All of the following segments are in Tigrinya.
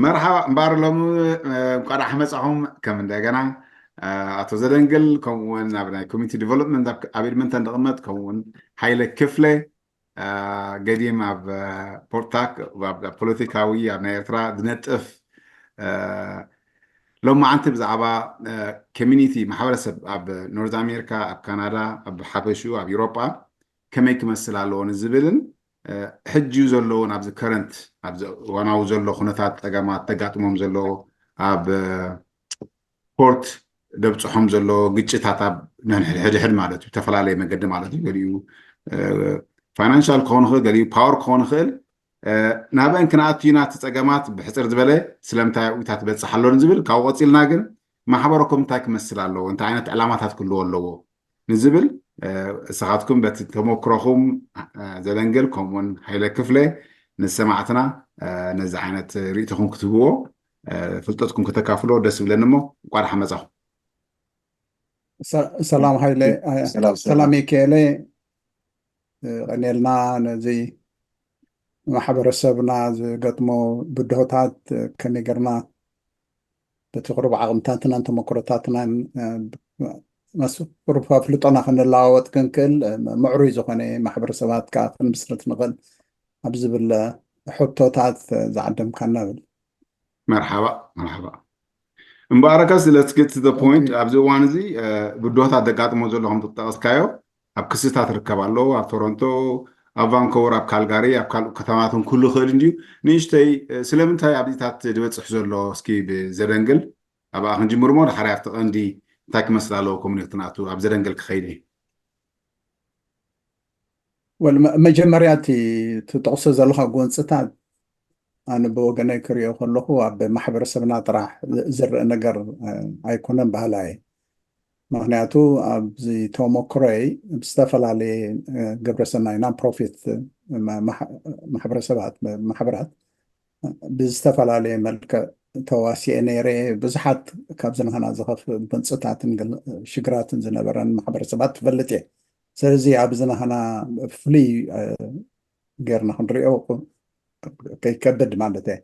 መርሓባ እምበኣር ሎሚ እንኳ ደሓ መጻኹም። ከም እንደገና ኣቶ ዘደንግል፣ ከምኡ እውን ኣብ ናይ ኮሚኒቲ ዲቨሎፕመንት ኣብ ኤድመንተን ዝቕመጥ፣ ከምኡ እውን ሓይለ ክፍለ ገዲም ኣብ ፖርታክ፣ ኣብ ፖለቲካዊ ኣብ ናይ ኤርትራ ዝነጥፍ፣ ሎማዓንቲ ብዛዕባ ኮሚኒቲ፣ ማሕበረሰብ ኣብ ኖርዝ ኣሜሪካ፣ ኣብ ካናዳ፣ ኣብ ሓፈሽኡ ኣብ ኤውሮጳ ከመይ ክመስል ኣለዎ ንዝብልን ሕጂ ዘለውን ኣብዚ ከረንት ኣብዚ እዋናዊ ዘሎ ኩነታት፣ ጸገማት ተጋጥሞም ዘሎ ኣብ ኮርት ደብፅሖም ዘሎ ግጭታት ኣብ ነንሕድሕድ ማለት እዩ፣ ዝተፈላለየ መገዲ ማለት እዩ። ገሊኡ ፋይናንሻል ክኸውን ይኽእል፣ ገሊኡ ፓወር ክኸውን ይኽእል። ናበን ክንኣቱ ኢና እቲ ጸገማት ብሕፅር ዝበለ ስለምንታይ ኣብኡ ትበፅሕ ኣሎ ንዝብል፣ ካብኡ ቀፂልና ግን ማሕበረኩም እንታይ ክመስል ኣለዎ፣ እንታይ ዓይነት ዕላማታት ክህልዎ ኣለዎ ንዝብል፣ እስኻትኩም በቲ ተመክሮኹም ዘደንግል ከምኡውን ሃይለ ክፍለ ንሰማዕትና ነዚ ዓይነት ርእቶኹም ክትህብዎ፣ ፍልጠትኩም ከተካፍሎ ደስ ይብለኒ። እሞ እንኳ ደሓን መጻኹም። ሰላም ሃይለ። ሰላም ሚካኤለ። ቀኔልና ነዚ ማሕበረሰብና ዝገጥሞ ብድሆታት ከመይ ጌርና በቲ ቁሩብ ዓቕምታትናን ተመክሮታትናን ቁሩብ ኣፍልጦና ክንለዋወጥ ክንክእል፣ ምዕሩይ ዝኾነ ማሕበረሰባት ከዓ ክንምስርት ንኽእል ኣብ ዝብል ሕቶታት ዝዓደምካና ብል። መርሓባ መርሓባ። እምበኣርከስ let's get to the point። ኣብዚ እዋን እዚ ብድሆታት ዘጋጥሞ ዘሎ ከም ዝጠቐስካዮ ኣብ ክስታት ርከብ ኣሎ። ኣብ ቶሮንቶ፣ ኣብ ቫንኮቨር፣ ኣብ ካልጋሪ፣ ኣብ ካልእ ከተማትን ኩሉ ይኽእል እንድዩ። ንእሽተይ ስለምንታይ ኣብዚታት ዝበፅሕ ዘሎ እስኪ ብዘደንግል ኣብኣ ክንጅምር እሞ ድሓር ኣብቲ ቀንዲ እንታይ ክመስል ኣለዎ ኮሚኒቲ ንኣቱ ኣብ ዘደንግል ክኸይድ እዩ። ወል መጀመርያ እቲ ትጠቕሶ ዘለኻ ጎንፅታት ኣነ ብወገነይ ክሪኦ ከለኹ ኣብ ማሕበረሰብና ጥራሕ ዝርአ ነገር ኣይኮነን ባህላ እየ። ምክንያቱ ኣብዚ ተመክሮይ ብዝተፈላለየ ግብረሰናይ ናን ፕሮፊት ማሕበረሰባት ማሕበራት ብዝተፈላለየ መልክዕ ተዋሲኤ ነይረ። ብዙሓት ካብዚ ንህና ዝኸፍ ጎንፅታትን ሽግራትን ዝነበረን ማሕበረሰባት ትፈልጥ እየ። ስለዚ ኣብዚ ንህና ፍሉይ ጌርና ክንሪኦ ከይከብድ ማለት እየ።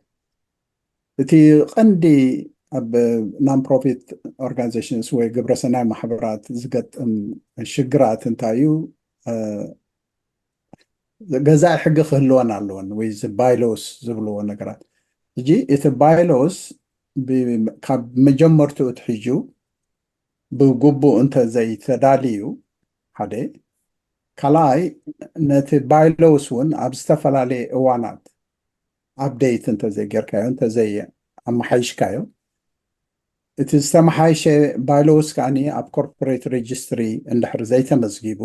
እቲ ቀንዲ ኣብ ናን ፕሮፊት ኦርጋናይዜሽንስ ወይ ግብረሰናይ ማሕበራት ዝገጥም ሽግራት እንታይ እዩ? ገዛኢ ሕጊ ክህልወን ኣለወን ወይ እዚ ባይሎስ ዝብልዎ ነገራት። ሕጂ እቲ ባይሎስ ካብ መጀመርትኡ ትሕጁ ብግቡእ እንተዘይተዳልዩ ሓደ፣ ካልኣይ ነቲ ባይሎስ እውን ኣብ ዝተፈላለየ እዋናት ኣፕደይት እንተዘይጌርካዮ እንተዘይ ኣመሓይሽካዮ እቲ ዝተመሓየሸ ባይሎስ ከዓኒ ኣብ ኮርፖሬት ሬጅስትሪ እንድሕር ዘይተመዝጊቡ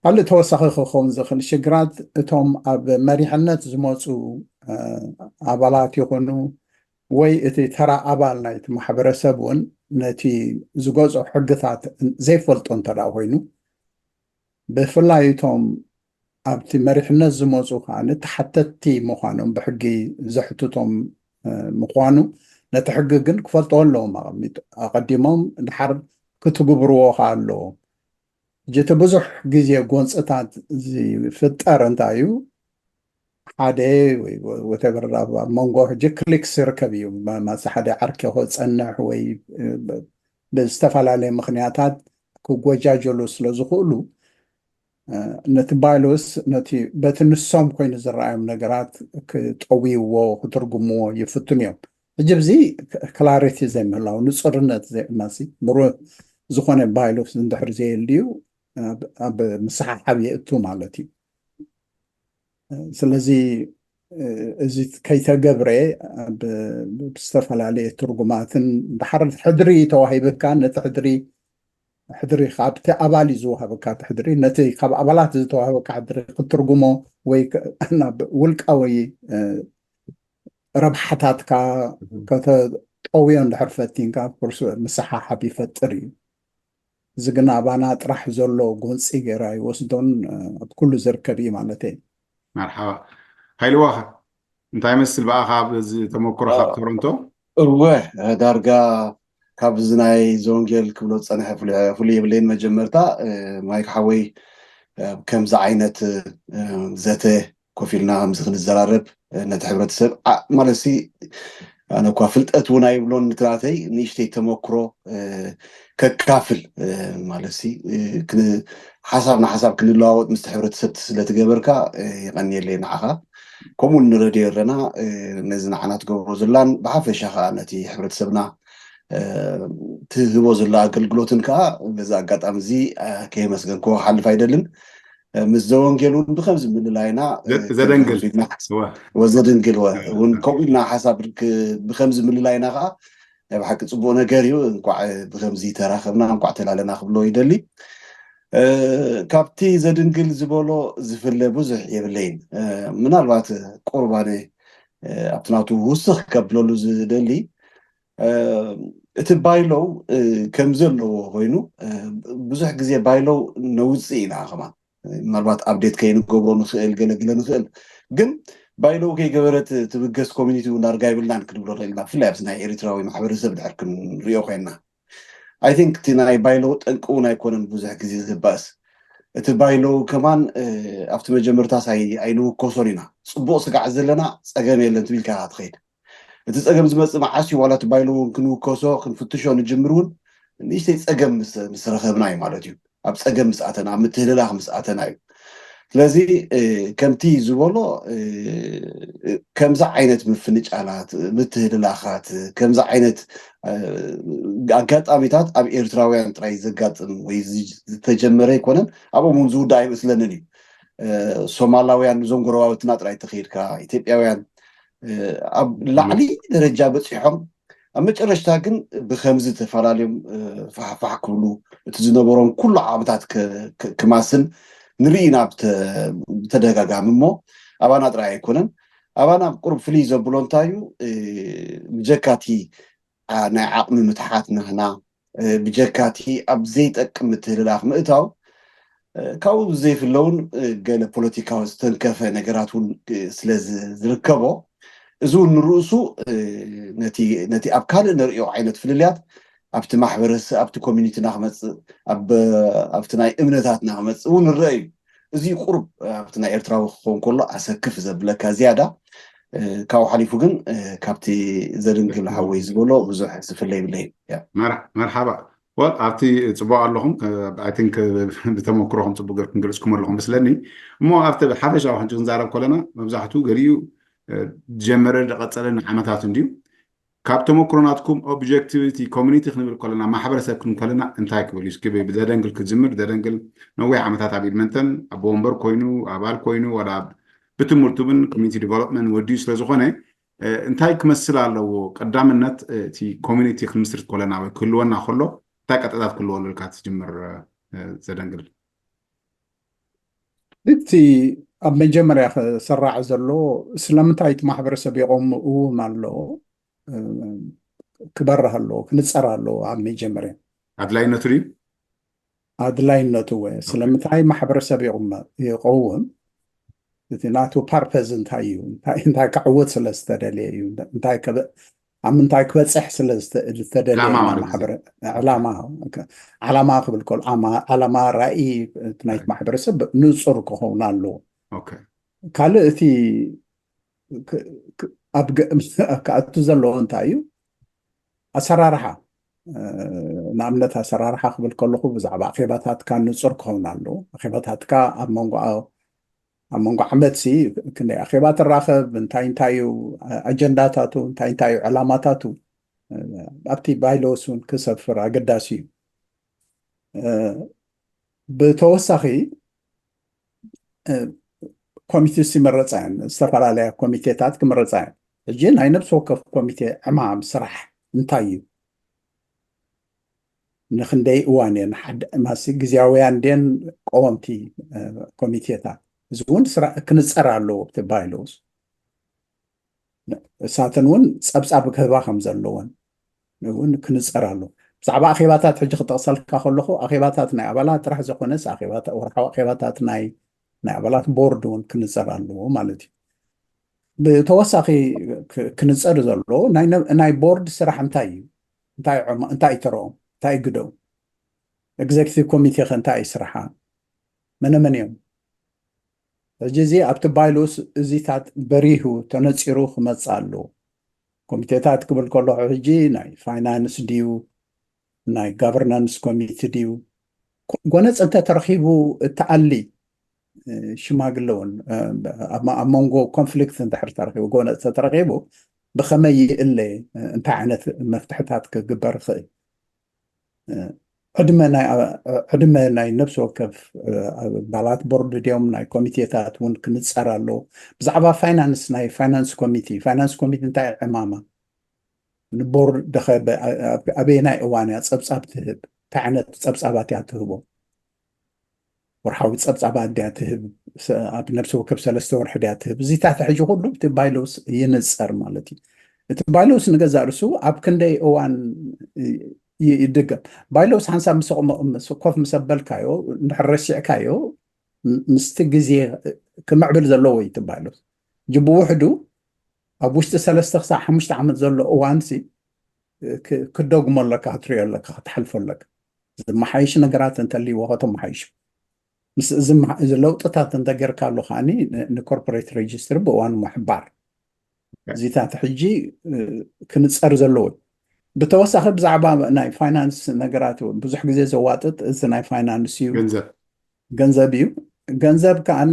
ካልእ ተወሳኺ ክኸውን ዝኽእል ሽግራት እቶም ኣብ መሪሕነት ዝመፁ ኣባላት ይኹኑ ወይ እቲ ተራ ኣባል ናይቲ ማሕበረሰብ እውን ነቲ ዝገዝኦ ሕግታት ዘይፈልጦ እንተ ኮይኑ ብፍላይ እቶም ኣብቲ መሪሕነት ዝመፁ ከዓ ተሓተትቲ ምዃኖም ብሕጊ ዘሕትቶም ምዃኑ ነቲ ሕጊ ግን ክፈልጥዎ ኣለዎም። ኣቐዲሞም ድሓር ክትግብርዎ ከዓ ኣለዎም። ሕጂ እቲ ብዙሕ ግዜ ጎንፅታት ዝፍጠር እንታይ እዩ? ሓደ ወይ ወተበር ኣብ መንጎ ሕጂ ክሊክስ ይርከብ እዩ። ማሳ ሓደ ዓርኪ ክፀንሕ ወይ ብዝተፈላለየ ምክንያታት ክጎጃጀሉ ስለ ዝኽእሉ ነቲ ባይሎስ ነቲ በቲ ንሶም ኮይኑ ዝረኣዮም ነገራት ክጠውይዎ ክትርጉምዎ ይፍትኑ እዮም። ሕጂ ብዚ ክላሪቲ ዘይምህላው ንፁርነት ዘይማሲ ብሩህ ዝኾነ ባይሎስ እንድሕር ዘየልዩ ኣብ ምስሓሓብ የእቱ ማለት እዩ። ስለዚ እዚ ከይተገብረ ብዝተፈላለየ ትርጉማትን ድሓር ሕድሪ ተዋሂብካ ነቲ ሕድሪ ሕድሪ ካብቲ ኣባል እዩ ዝወሃበካ እቲ ሕድሪ ነቲ ካብ ኣባላት ዝተዋሃበካ ሕድሪ ክትርጉሞ ወይ ናብ ውልቃዊ ረብሓታትካ ከተጠውዮ እንድሕር ፈቲንካ ርስ ምስሓሓብ ይፈጥር እዩ። እዚ ግን ኣባና ጥራሕ ዘሎ ጎንፂ ገይራ ይወስዶን ኣብ ኩሉ ዝርከብ እዩ ማለት እዩ። መርሓባ። ሃይልዋኸ እንታይ መስል ብኣኻ ኣብዚ ተመክሮ ካብ ቶሮንቶ? እወ ዳርጋ ካብዚ ናይ ዘወንጌል ክብሎ ዝፀንሐ ፍሉይ የብለይን። መጀመርታ ማይክ ሓወይ ከምዚ ዓይነት ዘተ ኮፍ ኢልና ከምዚ ክንዘራረብ፣ ነቲ ሕብረተሰብ ማለት ሲ ኣነ እኳ ፍልጠት እውን ኣይብሎን፣ ንትራተይ ንእሽተይ ተመክሮ ከካፍል ማለት ሲ ሓሳብ ንሓሳብ ክንለዋወጥ ምስቲ ሕብረተሰብ ስለትገበርካ የቐንየለይ ንዓኻ። ከምኡ ንረድዮ ኣለና። ነዚ ንዓና ትገብሮ ዘላን ብሓፈሻ ከዓ ነቲ ሕብረተሰብና ትህቦ ዘሎ ኣገልግሎትን ከዓ በዚ ኣጋጣሚ እዚ ከየመስገንክዎ ክሓልፍ ኣይደልን። ምስ ዘወንጌል እውን ብከምዚ ምልላይና ዘደንግል ወዘድንግል እውን ከምኡ ኢልና ሓሳብ ብከምዚ ምልላይና ከዓ ናይ ብሓቂ ፅቡቅ ነገር እዩ። እንኳዕ ብከምዚ ተራኸብና፣ እንኳዕ ተላለና ክብሎ ይደሊ። ካብቲ ዘድንግል ዝበሎ ዝፍለ ብዙሕ የብለይን። ምናልባት ቁርባነ ኣብቲ ናቱ ውስኽ ከብለሉ ዝደሊ እቲ ባይሎው ከም ዘለዎ ኮይኑ ብዙሕ ግዜ ባይሎው ነውፅእ ኢና ከማን ምናልባት ኣብዴት ከይንገብሮ ንኽእል ገለግለ ንኽእል ግን ባይሎው ከይገበረት ትብገስ ኮሚኒቲ እውን ዳርጋ ይብልናን ክንብሎ ንኽእል ኢና። ብፍላይ ኣብዚ ናይ ኤርትራዊ ማሕበረሰብ ድሕር ክንሪኦ ኮይንና ኣይ ቲንክ እቲ ናይ ባይሎው ጠንቂ እውን ኣይኮነን ብዙሕ ግዜ ዝባእስ። እቲ ባይሎው ከማን ኣብቲ መጀመርታስ ኣይንውከሶን ኢና። ፅቡቅ ስጋዕ ዘለና ፀገም የለን ትቢልካ ትኸይድ። እቲ ፀገም ዝመፅእ መዓስ እዩ ዋላ እቲ ባይሎው እውን ክንውከሶ ክንፍትሾ ንጅምር እውን ንእሽተይ ፀገም ምስ ረኸብና እዩ ማለት እዩ። ኣብ ፀገም ምስ ኣተና ኣብ ምትህልላኽ ምስ ኣተና እዩ። ስለዚ ከምቲ ዝበሎ ከምዚ ዓይነት ምፍንጫላት ምትህልላኻት ከምዚ ዓይነት ኣጋጣሚታት ኣብ ኤርትራውያን ጥራይ ዘጋጥም ወይ ዝተጀመረ ኣይኮነን። ኣብኦም እውን ዝውዳእ ኣይመስለንን እዩ። ሶማላውያን እዞም ጎረባብትና ጥራይ ተኸይድካ ኢትዮጵያውያን ኣብ ላዕሊ ደረጃ በፂሖም ኣብ መጨረሽታ ግን ብከምዚ ተፈላለዮም ፋሕፋሕ ክብሉ እቲ ዝነበሮም ኩሉ ዓቕምታት ክማስን ንርኢ ኢና ብተደጋጋሚ። እሞ ኣባና ጥራይ ኣይኮነን። ኣባና ቁሩብ ፍልይ ዘብሎ እንታይ እዩ? ብጀካቲ ናይ ዓቕሚ ምትሓት ናህና ብጀካቲ ኣብ ዘይጠቅም ምትህልላኽ ምእታው ካብኡ ብዘይፍለውን ገለ ፖለቲካዊ ዝተንከፈ ነገራት እውን ስለ ዝርከቦ እዚ እውን ንርእሱ ነቲ ኣብ ካልእ ንርእዮ ዓይነት ፍልልያት ኣብቲ ማሕበረሰብ ኣብቲ ኮሚኒቲና ክመፅእ ኣብቲ ናይ እምነታትና ክመፅእ እውን ንረአ እዩ። እዚ ቁሩብ ኣብቲ ናይ ኤርትራዊ ክኸውን ከሎ ኣሰክፍ ዘብለካ ዝያዳ ካብኡ ሓሊፉ ግን ካብቲ ዘድንግል ሓወይ ዝበሎ ብዙሕ ዝፍለ ይብለይን። መርሓባ ወል ኣብቲ ፅቡቅ ኣለኹም። ብተመክሮኹም ፅቡቅ ገርኩም ገልፅኩም ኣለኹም መስለኒ። እሞ ኣብቲ ሓፈሻዊ ሕጂ ክንዛረብ ከለና መብዛሕትኡ ገሊኡ ዝጀመረ ዝቀፀለ ንዓመታት እንድዩ። ካብ ተመክሮ ናትኩም ኦብጀክቲቪቲ ኮሚኒቲ ክንብል ከለና ማሕበረሰብ ክንብል ከለና እንታይ ክብል እዩ? እስኪ ብዘደንግል ክዝምር። ዘደንግል ነዊሕ ዓመታት ኣብ ኢድመንተን ኣቦ ወንበር ኮይኑ ኣባል ኮይኑ ዋላ ብትምህርቱ እውን ኮሚኒቲ ዲቨሎፕመንት ወዲኡ ስለዝኾነ እንታይ ክመስል ኣለዎ? ቀዳምነት እቲ ኮሚኒቲ ክንምስርት ከለና ወይ ክህልወና ከሎ እንታይ ቀጠታት ክህልዎ ኣለልካ ትጅምር? ዘደንግል እቲ ኣብ መጀመርያ ክስራዕ ዘሎ ስለምንታይ እቲ ማሕበረሰብ የቆሙ እውን ኣሎ ክበርህ ኣለዎ ክንፀር ኣለዎ ኣብ መጀመርያ ኣድላይነቱ ድዩ? ኣድላይነቱ ወ ስለምንታይ ማሕበረሰብ ይቕመ- ይቀውም እቲ ናቱ ፓርፐዝ እንታይ እዩ እንታይ እንታይ ክዕወት ስለ ዝተደለየ እዩ እንታይ ከበ- ኣብ ምንታይ ክበፅሕ ስለ ዝተ- ዝተደለየ ዕላማ እዩ ማለት እዩ። ማሕበረ- ዕላማ ኦኬ። ዓላማ ክብል ከሎ ዓማ- ዓላማ ራእይ እቲ ናይቲ ማሕበረሰብ ንፁር ክኸውን ኣለዎ። ኦኬ ካልእ እቲ ክ- ክ- ኣብ ገ- ክኣቱ ዘለዎ እንታይ እዩ ኣሰራርሓ ንኣብነት ኣሰራርሓ ክብል ከለኹ ብዛዕባ ኣኼባታትካ ንፁር ክኸውን ኣለዎ። ኣኼባታትካ ኣብ መንጎ ኣብ መንጎ ዓመት ሲ ክንደይ ኣኼባ ትራኸብ እንታይ እንታይ እዩ ኣጀንዳታቱ እንታይ እንታይ እዩ ዕላማታቱ ኣብቲ ባይሎስ እውን ክሰፍር ኣገዳሲ እዩ። ብተወሳኺ ኮሚቴስ ይመረፃ እየን ዝተፈላለያ ኮሚቴታት ክመረፃ እየን። ሕጂ ናይ ነብሲ ወከፍ ኮሚቴ ዕማም ስራሕ እንታይ እዩ? ንክንደይ እዋን እየን ማሲ ግዜያውያን ድን ቀወምቲ ኮሚቴታት እዚ እውን ክንፀር ኣለዎ ብቲ ባይሎስ እሳተን እውን ፀብፃብ ክህባ ከም ዘለወን እውን ክንፀር ኣሎ። ብዛዕባ ኣኼባታት ሕጂ ክጠቕሰልካ ከለኹ ኣኼባታት ናይ ኣባላት ጥራሕ ዘኮነስ ኣኼባታ- ወርሓዊ ኣኼባታት ናይ ናይ ኣባላት ቦርድ እውን ክንፀር ኣለዎ ማለት እዩ። ብተወሳኺ ክ- ክንፀር ዘሎ ናይ ነ- ናይ ቦርድ ስራሕ እንታይ እዩ? እንታይ ዕማ- እንታይ እዩ ተረኦም እንታይ እዩ ግደው? ኤግዜክቲቭ ኮሚቴ ከ እንታይ እዩ ስርሓ? መነመን እዮም? ሕጂ እዚ ኣብቲ ባይሎስ እዚታት በሪሁ ተነፂሩ ክመፅእ ኣለዎ። ኮሚቴታት ክብል ከለኹ ሕጂ ናይ ፋይናንስ ድዩ፣ ናይ ጋቨርናንስ ኮሚቴ ድዩ? ጎነፅ እንተተረኺቡ እተኣሊ ሽማግለ እውን ኣብ መንጎ ኮንፍሊክት እንድሕር ተረኺቡ፣ ጎነፅ ተረኺቡ ብኸመይ ይእለ፣ እንታይ ዓይነት መፍትሕታት ክግበር ይኽእል? ዕድመ ናይ ዕድመ ናይ ነብሲ ወከፍ ኣባላት ቦርድ ድዮም ናይ ኮሚቴታት እውን ክንፀር ኣለዎ። ብዛዕባ ፋይናንስ፣ ናይ ፋይናንስ ኮሚቴ፣ ፋይናንስ ኮሚቴ እንታይ ዕማማ ንቦርድ ደኸ ኣበየናይ እዋን እያ ፀብፃብ ትህብ? እንታይ ዓይነት ፀብፃባት እያ ትህቦ? ወርሓዊ ፀብፃባት ድያ ትህብ? ኣብ ነብሲ ወከፍ ሰለስተ ወርሒ ድያ ትህብ? እዚታት ሕጂ ኩሉ እቲ ባይሎስ ይንፀር ማለት እዩ። እቲ ባይሎስ ንገዛእ ርእሱ ኣብ ክንደይ እዋን ይድገም? ባይሎስ ሓንሳብ ምስ ኮፍ ምስ ኣበልካዮ፣ እንድሕር ረሲዕካዮ፣ ምስቲ ግዜ ክምዕብል ዘለዎ እዩ እቲ ባይሎስ። ሕጂ ብውሕዱ ኣብ ውሽጢ ሰለስተ ክሳብ ሓሙሽተ ዓመት ዘሎ እዋንሲ ክደግሞ ኣለካ፣ ክትሪኦ ኣለካ፣ ክትሓልፎ ኣለካ። ዝመሓይሽ ነገራት እንተልይዎ ከተመሓይሹ። ምስ እዚ ለውጥታት እንተገርካ ኣሎ ከዓኒ ንኮርፖሬት ሬጅስትሪ ብእዋኑ ምሕባር። እዚታት ሕጂ ክንፀር ዘለዎ። ብተወሳኺ ብዛዕባ ናይ ፋይናንስ ነገራት እውን ብዙሕ ግዜ ዘዋጥጥ እዚ ናይ ፋይናንስ እዩ፣ ገንዘብ እዩ። ገንዘብ ከዓኒ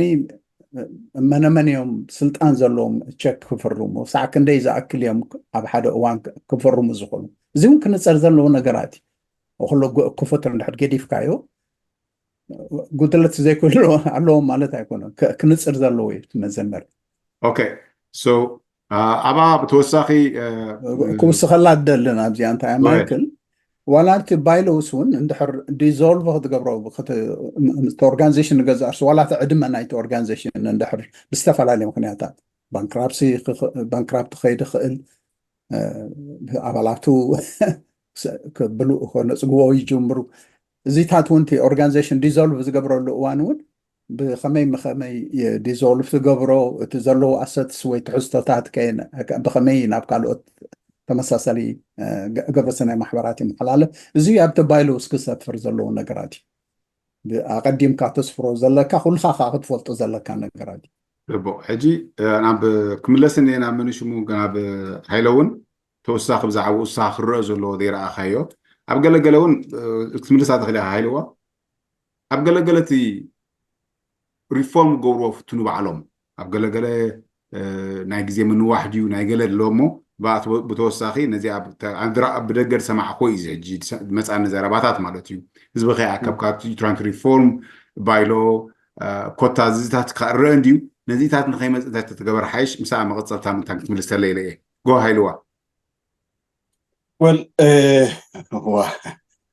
መነመን እዮም ስልጣን ዘለዎም ቸክ ክፍርሙ፣ ሳዕ ክንደይ ዝኣክል እዮም ኣብ ሓደ እዋን ክፍርሙ ዝኽእሉ? እዚ እውን ክንፀር ዘለዎ ነገራት እዩ። ኩሎ ክፉት እንድሕር ገዲፍካዮ ጉድለት ዘይክህሉ ኣለዎም ማለት ኣይኮነን። ክንፅር ዘለዎ እዩ እቲ መዘመር። ኦኬ፣ ሶ ኣባ ብተወሳኺ ክውስኸላ ደልን ኣብዚኣ እንታይ ማይክል፣ ዋላ እቲ ባይሎስ እውን እንድሕር ዲዞልቭ ክትገብሮ ኦርጋኒዜሽን ንገዛእ ርሱ ዋላ እቲ ዕድመ ናይቲ ኦርጋኒዜሽን እንድሕር ብዝተፈላለየ ምክንያታት ባንክራፕት ክኸይድ ይኽእል፣ ኣባላቱ ክብሉ ነፅግዎ ይጅምሩ። እዚታት እውን እቲ ኦርጋኒዜሽን ዲዞልቭ ዝገብረሉ እዋን እውን ብኸመይ መኸመይ ዲዞልቭ ትገብሮ፣ እቲ ዘለዎ ኣሰትስ ወይ ትሕዝቶታት ብኸመይ ናብ ካልኦት ተመሳሳሊ ግብረሰናይ ማሕበራት ይመሓላለፍ። እዚ ኣብቲ ባይሎስ ክሰፍር ዘለዎ ነገራት እዩ። ኣቐዲምካ ተስፍሮ ዘለካ፣ ኩልኻ ከዓ ክትፈልጦ ዘለካ ነገራት እዩ። ሕጂ ናብ ክምለስን ናብ መን ሽሙ ናብ ሃይለ እውን ተወሳኺ ብዛዕባ እሳ ክረአ ዘለዎ ዘይረኣኻዮ ኣብ ገለገለ እውን ክትምልሳ ትኽእል ኢኻ ሃይለዋ። ኣብ ገለገለ እቲ ሪፎርም ክገብርዎ ፍትኑ ባዕሎም ኣብ ገለገለ ናይ ግዜ ምንዋሕ ድዩ ናይ ገለ ኣሎ እሞ ብተወሳኺ ነዚ ብደገ ዝሰማዕኮ እዩ ሕጂ መፃኒ ዘረባታት ማለት እዩ። ህዝቢ ከይኣከብ ካብቲ ትራንት ሪፎርም ባይሎ ኮታ ዝዝታት ክረአ እንድዩ ነዚታት ንኸይመፅእ እንታይ ተገበር ሓይሽ ምሳኣ መቐፀልታ ምንታን ክትምልስ ተለ ኢለ እየ። ጎ ሃይልዋ ወል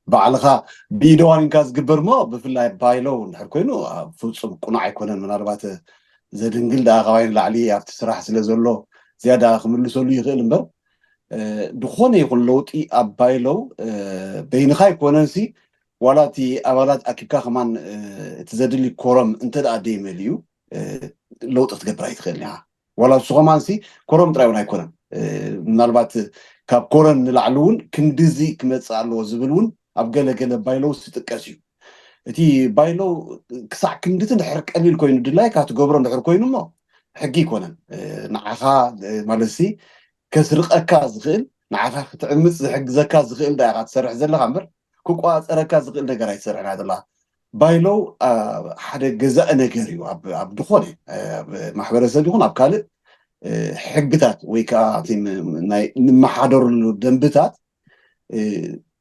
ባዕልኻ ብኢደዋኒንካ ዝግበር ሞ ብፍላይ ባይሎው እንድሕር ኮይኑ ፍፁም ቁኑዕ ኣይኮነን። ምናልባት ዘድንግል ደኣ ካባይ ንላዕሊ ኣብቲ ስራሕ ስለ ዘሎ ዝያዳ ክምልሰሉ ይኽእል እምበር ዝኾነ ይኹን ለውጢ ኣብ ባይሎው በይንኻ ኣይኮነንሲ ዋላ እቲ ኣባላት ኣኪብካ ከማን እቲ ዘድሊ ኮረም እንተ ደኣ ደይመልዩ ለውጢ ክትገብር ኣይትኽእልን ኢኻ። ዋላ እሱ ከማንሲ ኮረም ጥራይ እውን ኣይኮነን። ምናልባት ካብ ኮረም ንላዕሊ እውን ክንድዚ ክመፅእ ኣለዎ ዝብል እውን ኣብ ገለገለ ባይሎው ዝጥቀስ እዩ። እቲ ባይሎው ክሳዕ ክንድቲ ድሕር ቀሊል ኮይኑ ድላይካ ትገብሮ እንድሕር ኮይኑ እሞ ሕጊ ኣይኮነን። ንዓኻ ማለትሲ ከስርቐካ ዝኽእል ንዓኻ ክትዕምፅ ዝሕግዘካ ዝኽእል ዳ ኢኻ ትሰርሕ ዘለኻ እምበር ክቋፀረካ ዝኽእል ነገር ኣይትሰርሕን እያ ዘላ። ባይሎው ሓደ ገዛኢ ነገር እዩ። ኣብ ዝኾነ ማሕበረሰብ ይኹን ኣብ ካልእ ሕግታት ወይ ከዓ ንመሓደርሉ ደንብታት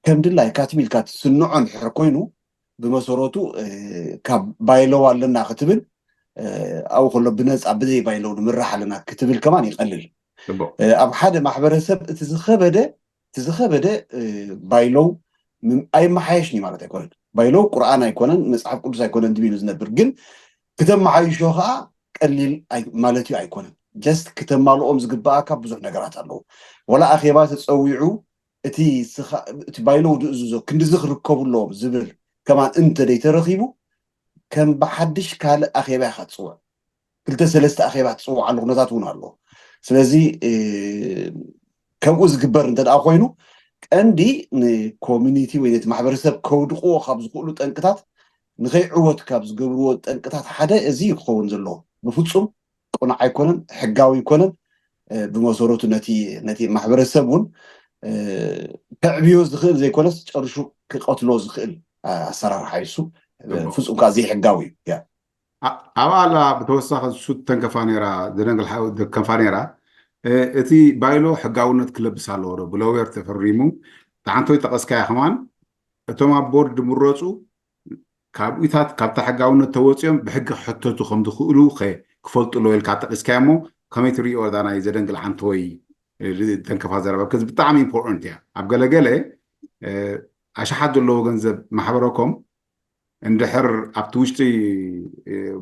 ከም ድላይካ ትም ኢልካ ትስንዖ እንድሕር ኮይኑ ብመሰረቱ ካብ ባይሎው ኣለና ክትብል ኣብኡ ከሎ ብነፃ ብዘይ ባይሎው ንምራሕ ኣለና ክትብል ከማን ይቐልል። ኣብ ሓደ ማሕበረሰብ እቲ ዝኸበደ እቲ ዝኸበደ ባይሎው ኣይመሓየሽን እዩ ማለት ኣይኮነን። ባይሎው ቁርኣን ኣይኮነን መፅሓፍ ቅዱስ ኣይኮነን ድም ኢሉ ዝነብር ግን ክተመሓይሾ ከዓ ቀሊል ማለት እዩ ኣይኮነን። ጀስት ክተማልኦም ዝግበኣካ ብዙሕ ነገራት ኣለዉ። ወላ ኣኼባ ተፀዊዑ እቲ እቲ ባይሎው ድእዝዞ ክንድዚ ክርከቡ ኣለዎም ዝብል ከማን እንተ ደይተረኺቡ ከም ብሓድሽ ካልእ ኣኼባ ኢኻ ትፅውዕ። ክልተ ሰለስተ ኣኼባ ትፅውዓሉ ኩነታት እውን ኣሎ። ስለዚ ከምኡ ዝግበር እንተ ደኣ ኮይኑ ቀንዲ ንኮሚኒቲ ወይ ነቲ ማሕበረሰብ ከውድቕዎ ካብ ዝኽእሉ ጠንቅታት ንኸይዕወት ካብ ዝገብርዎ ጠንቅታት ሓደ እዚ ክኸውን ዘለዎ። ብፍፁም ቅኑዕ ኣይኮነን፣ ሕጋዊ ኣይኮነን። ብመሰረቱ ነቲ ነቲ ማሕበረሰብ እውን ከዕብዮ ዝኽእል ዘይኮነስ ጨርሹ ክቐትሎ ዝኽእል ኣሰራርሓ እዩ። እሱ ፍፁም ከዓ ዘይሕጋዊ እዩ። ኣብኣ ብተወሳኺ ሱት ተንከፋ ነራ ዘደንግል ሓው ተንከፋ ነራ እቲ ባይሎ ሕጋውነት ክለብስ ኣለዎ ዶ ብለወር ተፈሪሙ ተሓንቶይ ጠቐስካያ ከማን እቶም ኣብ ቦርድ ዝምረፁ ካብኡታት ካብታ ሕጋውነት ተወፂኦም ብሕጊ ክሕተቱ ከም ዝኽእሉ ኸ ክፈልጡ ኣለዎ ኢልካ ጠቂስካዮ እሞ ከመይ ትሪኦ እዛ ናይ ዘደንግል ዓንተወይ ተንከፋ ዘረባ ከዚ ብጣዕሚ ኢምፖርታንት እያ ኣብ ገለገለ ኣሽሓት ዘለዎ ገንዘብ ማሕበረኮም እንድሕር ኣብቲ ውሽጢ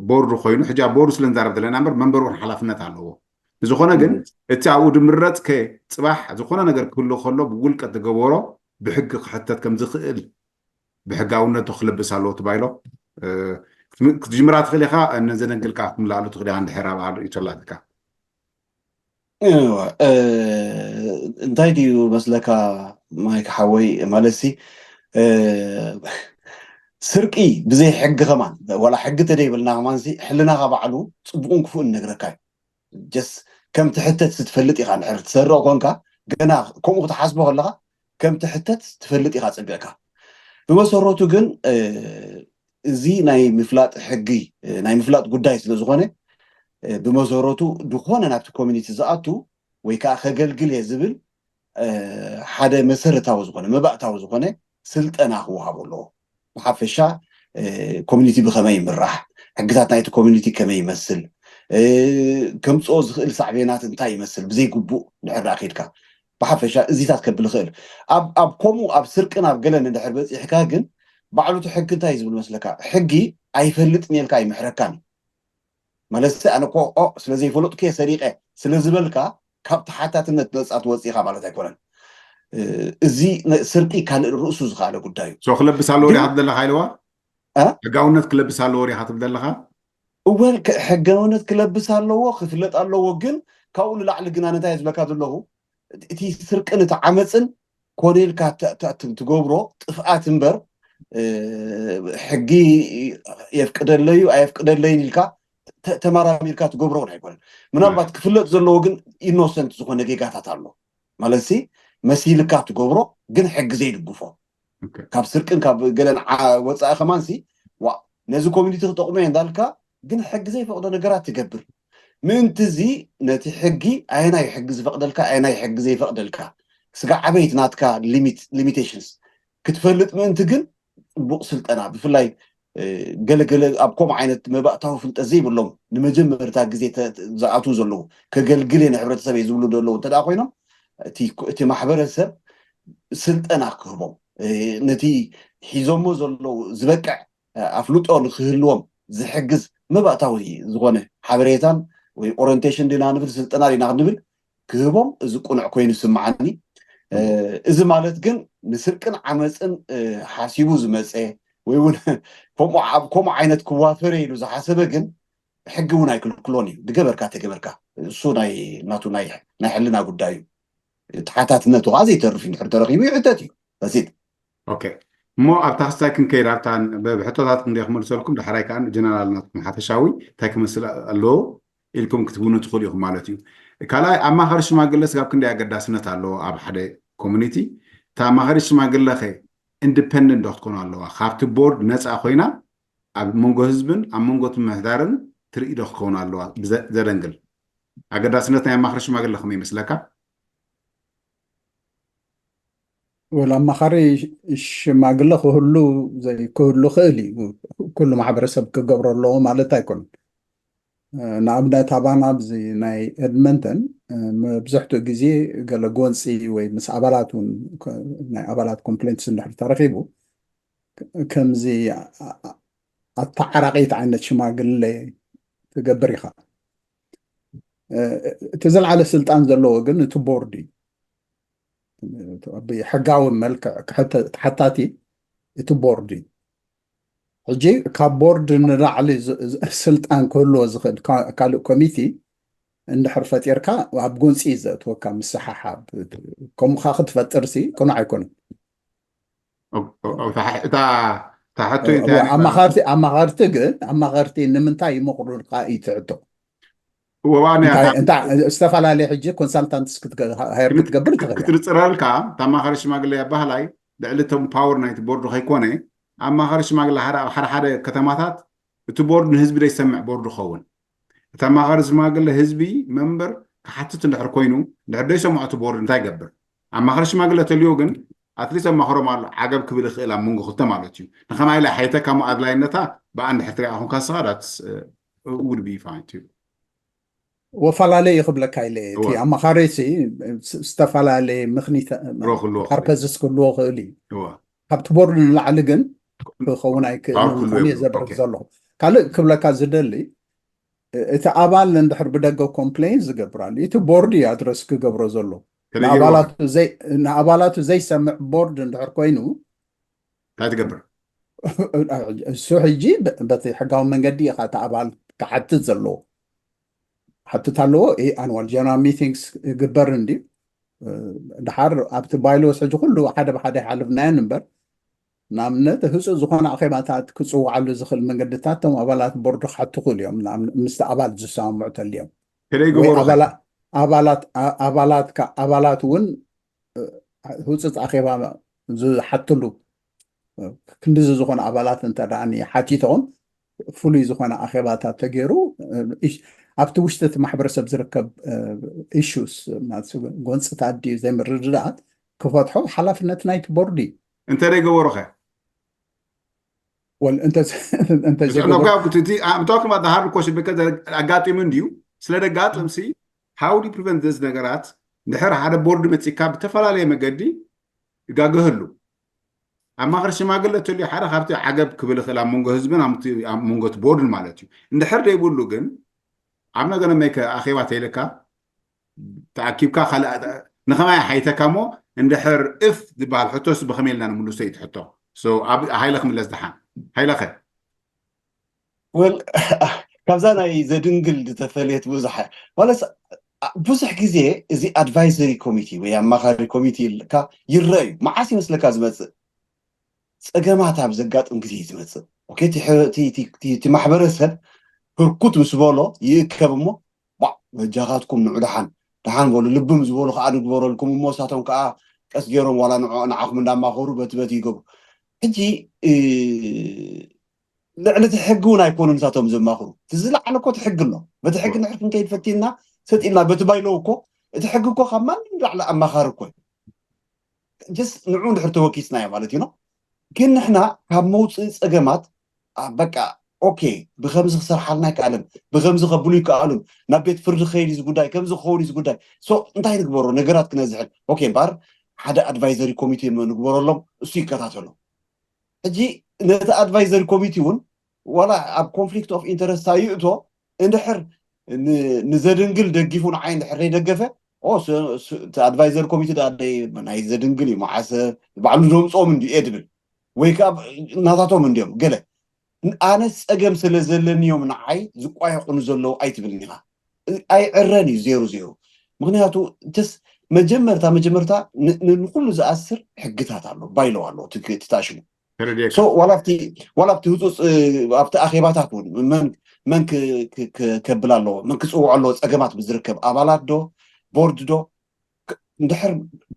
ቦርድ ኮይኑ ሕጂ ኣብ ቦርድ ስለ ንዛረብ ዘለና እምበር መንበር እውን ሓላፍነት ኣለዎ ብዝኾነ ግን እቲ ኣብኡ ድምረፅ ከ ፅባሕ ዝኾነ ነገር ክህሉ ከሎ ብውልቀ ትገበሮ ብሕጊ ክሕተት ከም ዝኽእል ብሕጋውነቱ ክለብስ ኣለዎ ትባይሎ ክትጅምራ ትኽእል ኢኻ ነዘነግልካ ክትምላኣሉ ትኽእል ኢኻ እንድሕር ኣብ ርእይቶ ኣላትካ እንታይ ድዩ መስለካ ማይክ ሓወይ ማለትሲ ስርቂ ብዘይ ሕጊ ከማን ዋላ ሕጊ ተደይብልና ከማን ሕልናኻ ባዕሉ ፅቡቕን ክፉእን ነግረካ እዩ ጀስ ከም ትሕተት ስትፈልጥ ኢኻ ንሕር ትሰርቕ ኮንካ ገና ከምኡ ክትሓስቦ ከለኻ ከም ትሕተት ትፈልጥ ኢኻ ፀቢቕካ ብመሰረቱ ግን እዚ ናይ ምፍላጥ ሕጊ ናይ ምፍላጥ ጉዳይ ስለ ዝኾነ ብመሰረቱ ዝኾነ ናብቲ ኮሚኒቲ ዝኣቱ ወይ ከዓ ከገልግል እየ ዝብል ሓደ መሰረታዊ ዝኾነ መባእታዊ ዝኾነ ስልጠና ክወሃቦ ኣለዎ ብሓፈሻ ኮሚኒቲ ብከመይ ይምራሕ ሕግታት ናይቲ ኮሚኒቲ ከመይ ይመስል ከምፅኦ ዝኽእል ሳዕቤናት እንታይ ይመስል ብዘይግቡእ ንሕር ዳኣ ከይድካ ብሓፈሻ እዚታት ከብል ይኽእል ኣብ ከምኡ ኣብ ስርቅን ኣብ ገለን እንድሕር በፂሕካ ግን ባዕሉ እቲ ሕጊ እንታይ ዝብል መስለካ ሕጊ ኣይፈልጥን የልካ ኣይምሕረካን ማለት ኣነ ኮ ስለዘይፈለጥኩ ሰሪቀ ስለዝበልካ ካብ ተሓታትነት ነፃ ትወፅኢኻ ማለት ኣይኮነን እዚ ስርቂ ካልእ ርእሱ ዝካለ ጉዳዩ ክለብስ ኣለዎ ዲኻ ትብል ዘለኻ ኢልዋ ሕጋውነት ክለብስ ኣለዎ ዲኻ ትብል ዘለኻ እወ ሕጋውነት ክለብስ ኣለዎ ክፍለጥ ኣለዎ ግን ካብኡ ንላዕሊ ግና ነታይ ዝብለካ ዘለኹ እቲ ስርቅን እቲ ዓመፅን ኮነ ኢልካ ትገብሮ ጥፍኣት እምበር ሕጊ የፍቅደለዩ ኣየፍቅደለይን ኢልካ ተመራሚርካ ትገብሮ እውን ኣይኮነን ምናልባት ክፍለጥ ዘለዎ ግን ኢኖሰንት ዝኾነ ጌጋታት ኣሎ ማለት ሲ መሲልካ ትገብሮ ግን ሕጊ ዘይድግፎ ካብ ስርቅን ካብ ገለን ወፃኢ ከማን ሲ ዋ ነዚ ኮሚኒቲ ክጠቕሞ እየ እንዳልካ ግን ሕጊ ዘይፈቕዶ ነገራት ትገብር ምእንቲ እዚ ነቲ ሕጊ ኣየናይ ሕጊ ዝፈቕደልካ ኣየናይ ሕጊ ዘይፈቕደልካ ስጋ ዓበይቲ ናትካ ሊሚቴሽንስ ክትፈልጥ ምእንቲ ግን ፅቡቅ ስልጠና ብፍላይ ገለገለ ኣብ ከምኡ ዓይነት መባእታዊ ፍልጠት ዘይብሎም ንመጀመርታ ግዜ ዝኣትዉ ዘለዉ ከገልግል እየ ንሕብረተሰብ እየ ዝብሉ ዘለዉ እንተ ኮይኖም እቲ ማሕበረሰብ ስልጠና ክህቦም ነቲ ሒዞሞ ዘለዉ ዝበቅዕ ኣፍልጦ ንክህልዎም ዝሕግዝ መባእታዊ ዝኾነ ሓበሬታን ወይ ኦሪንቴሽን ዲና ንብል ስልጠና ዲና ክንብል ክህቦም እዚ ቁኑዕ ኮይኑ ይስምዓኒ። እዚ ማለት ግን ንስርቅን ዓመፅን ሓሲቡ ዝመፀ ወይ እውን ከምኡ ኣብ ከምኡ ዓይነት ክዋፈር ኢሉ ዝሓሰበ ግን ሕጊ እውን ኣይክልክሎን እዩ። ዝገበርካ ተገበርካ እሱ ናይ ናቱ ናይ ናይ ሕልና ጉዳይ እዩ። ተሓታትነቱ ከዓ ዘይተርፍ እዩ። እንድሕር ተረኪቡ ይሕተት እዩ። በሲጥ ኦኬ እሞ ኣብ ታሕስታይ ክንከይድ ኣብታ ብሕቶታት ክንደ ክመልሰልኩም ዳሕራይ ከዓ ጀነራል ናትኩም ሓፈሻዊ እንታይ ክመስል ኣለዎ ኢልኩም ክትብኑ ትኽእሉ ኢኹም ማለት እዩ። ካልኣይ ኣማኻሪ ሽማግለ ስጋብ ክንደይ ኣገዳስነት ኣለዎ ኣብ ሓደ ኮሚኒቲ? እታ ኣማኻሪ ሽማግለ ኸ ኢንዲፐንደንት ዶ ክትኮን ኣለዋ? ካብቲ ቦርድ ነፃ ኮይና ኣብ መንጎ ህዝብን ኣብ መንጎ እቲ ምምሕዳርን ትርኢ ዶ ክትከውን ኣለዋ? ዘደንግል ኣገዳስነት ናይ ኣማኻሪ ሽማግለ ከመይ ይመስለካ? ወላ ኣማኻሪ ሽማግለ ክህሉ ዘይክህሉ ክእል እዩ። ኩሉ ማሕበረሰብ ክገብሮ ኣለዎ ማለት ኣይኮነን። ንኣብነት ኣባና ኣብዚ ናይ ኤድመንተን መብዝሕትኡ ግዜ ገለ ጎንፂ ወይ ምስ ኣባላት እውን ናይ ኣባላት ኮምፕሌንትስ እንድሕር ተረኪቡ ከምዚ ኣተዓራቂት ዓይነት ሽማግለ ትገብር ኢኻ። እቲ ዝለዓለ ስልጣን ዘለዎ ግን እቲ ቦርድ እዩ። ብሕጋዊ መልክዕ ተሓታቲ እቲ ቦርድ እዩ። ሕጂ ካብ ቦርድ ንላዕሊ ስልጣን ክህልዎ ዝኽእል ካልእ ኮሚቲ እንድሕር ፈጢርካ ኣብ ጎንፂ እዩ ዘእትወካ። ምስሓሓብ ከምኡ ከዓ ክትፈጥር ሲ ቅኑዕ ኣይኮነን። እታ ታሕቶ እንታይ ኣማኻርቲ ኣማኻርቲ ግን ኣማኻርቲ ንምንታይ ይመኽሩልካ እዩ ትሕቶ። እንታይ ዝተፈላለየ ሕጂ ኮንሳልታንትስ ሃየር ክትገብር ትኽእል ክትርፅረልካ። ተማኻሪ ሽማግለ ኣባህላይ ልዕሊ እቶም ፓወር ናይቲ ቦርድ ከይኮነ ኣማኻሪ ሽማግለ ሓደ ሓደ ከተማታት እቲ ቦርድ ንህዝቢ ዘይሰምዕ ቦርድ ይኸውን። እቲ ኣማኻሪ ሽማግለ ህዝቢ መንበር ክሓትት እንድሕር ኮይኑ እንድሕር ዘይሰምዖ እቲ ቦርድ እንታይ ይገብር? ኣማኻሪ ሽማግለ ተልዮ ግን ኣትሊስት ኣማኽሮም ኣሎ ዓገብ ክብል ይኽእል ኣብ መንጎ ክልተ ማለት እዩ። ንኸማይ ኢለ ሓይተካ ሞ ኣድላይነታ ብኣንድ ሕትሪ ኣኹንካ ስኻ ዳትስ ውድ ቢ ፋይን ዩ። ወፈላለየ ክብለካ ኢለ እቲ ኣማኻሪ ሲ ዝተፈላለየ ምክኒት ፐርፐዝስ ክህልዎ ክእል እዩ። ካብቲ ቦርድ ንላዕሊ ግን ክኸውን ኣይክእልን ምዃኑ እየ ዘብርህ ዘለኹ። ካልእ ክብለካ ዝደሊ እቲ ኣባል እንድሕር ብደገ ኮምፕሌን ዝገብር ኣሎ እቲ ቦርድ እዩ ኣድረስ ክገብሮ ዘሎ። ንኣባላቱ ዘይሰምዕ ቦርድ እንድሕር ኮይኑ እንታይ ትገብር? እሱ ሕጂ በቲ ሕጋዊ መንገዲ ኢኻ እቲ ኣባል ክሓትት ዘለዎ። ሓትት ኣለዎ። ኣንዋል ጀነራል ሚቲንግስ ይግበር እንድዩ። ድሓር ኣብቲ ባይሎስ ሕጂ ኩሉ ሓደ ብሓደ ይሓልፍናዮን እምበር ንኣብነት ህፁእ ዝኾነ ኣኼባታት ክፅውዓሉ ዝኽእል መንገድታት እቶም ኣባላት ቦርድ ክሓቱ ክእሉ እዮም። ምስቲ ኣባል ዝሰማምዑ ተልዮም ኣባላትካ ኣባላት እውን ህፁፅ ኣኼባ ዝሓትሉ ክንዲዚ ዝኾነ ኣባላት እንተ ሓቲቶም ፍሉይ ዝኾነ ኣኼባታት ተገይሩ ኣብቲ ውሽጢ እቲ ማሕበረሰብ ዝርከብ ኢሹስ ጎንፅታት ድዩ ዘይምርድዳኣት ክፈትሖ ሓላፍነት ናይቲ ቦርድ እዩ። እንተ ዘይገበሩ ኸ? I'm talking about the hard question because ኣጋጢሙ እንድዩ። ስለ ደጋጥም ሲ how do you prevent this ነገራት? ድሕር ሓደ ቦርድ መፂካ ብተፈላለየ መገዲ ይጋገህሉ ኣማኽሪ ሽማግለ እተልዩ ሓደ ካብቲ ዓገብ ክብል ይኽእል ኣብ መንጎ ህዝብን ኣብ መንጎ እቲ ቦርድን ማለት እዩ። እንድሕር ዘይብሉ ግን ኣብ ነገ ነመይከ ኣኼባ ተይልካ ተኣኪብካ ካልእ ንኸማይ ሓይተካ እሞ እንድሕር እፍ ዝበሃል ሕቶስ ብኸመይ ኢልና ንምልሶ እዩ ትሕቶ። So ኣብ ሃይለ ክምለስ ደሓን ሃይለኸ ወል ካብዛ ናይ ዘድንግል ዝተፈለየት ብዙሕ ማለስ ብዙሕ ግዜ እዚ ኣድቫይዘሪ ኮሚቲ ወይ ኣማኻሪ ኮሚቲ ኢልካ ይረአ እዩ። መዓስ ይመስለካ ዝመፅእ? ፀገማት ኣብ ዘጋጥም ግዜ እዩ ዝመፅእ። ኦኬ፣ እቲ ሕ- እቲ- እቲ- እቲ- እቲ ማሕበረሰብ ህርኩት ምስ በሎ ይእከብ እሞ ባዕ በጃኻትኩም ንዑ ደሓን ደሓን በሉ ልብም ዝበሉ ከዓ ንግበረልኩም እሞ እሳቶም ከዓ ቀስ ገይሮም ዋላ ንዕ- ንዓኹም እንዳማኸሩ በቲ በቲ ይገብሩ። ሕጂ እ፣ ልዕሊ እቲ ሕጊ እውን ኣይኮኑን እሳቶም ዘማኽሩ። እቲ ዝለዓለ እኮ እቲ ሕጊ ኣሎ። በቲ ሕጊ ንሕር ክንከይድ ፈቲና ሰጥ ኢልና በቲ ባይለው እኮ እቲ ሕጊ እኮ ካብ ማንም ላዕሊ ኣማኻሪ እኮ እዩ። ጀስ ንዑ እንድሕር ተወኪስናዮ ማለት እዩ ነው። ግን ንሕና ካብ መውፅኢ ፀገማት ኣ፣ በቃ ኦኬ ብከምዚ ክሰርሓልና ይከኣልን ብከምዚ ከብሉ ይከኣሉን ናብ ቤት ፍርዲ ክኸይድ እዩ ዝጉዳይ ከምዚ ክኸውን እዩ ዝጉዳይ ሶ እንታይ ንግበሮ ነገራት ክነዝሕል ኦኬ እምበኣር ሓደ ኣድቫይዘሪ ኮሚቴ ንግበረሎም እሱ ይከታተሎ። ሕጂ ነቲ ኣድቫይዘሪ ኮሚቴ እውን ዋላ ኣብ ኮንፍሊክት ኦፍ ኢንተረስት ይእቶ እንድሕር ን- ንዘድንግል ደጊፉ ንዓይ እንድሕር ዘይደገፈ ኦ፣ ስ- ስ- እቲ ኣድቫይዘር ኮሚቴ ደኣ ደይ- ናይ ዘድንግል እዩ መዓሰ ባዕሉ ዘምፅኦም እንዲ እየ ድብል ወይ ከዓ ናታቶም እንዲዮም ገለ ኣነ ፀገም ስለ ዘለኒ እዮም ንዓይ ዝቋየቁኒ ዘለዉ ኣይትብልን ኢኻ። ኣይዕረን እዩ ዜሩ ዜሩ። ምክንያቱ ስ መጀመርታ መጀመርታ ን- ን- ንኩሉ ዝኣስር ሕግታት ኣሎ ባይለው ኣሎ ትታሽሙ ተረዲኤካ። So ዋላ ኣብቲ ዋላ ኣብቲ ህፁፅ እ፣ ኣብቲ ኣኼባታት እውን መን መን ክ- ክ- ክ- ከብል ኣለዎ መን ክፅውዖ ኣለዎ ፀገማት ብዝርከብ ኣባላት ዶ ቦርድ ዶ ክ- እንድሕር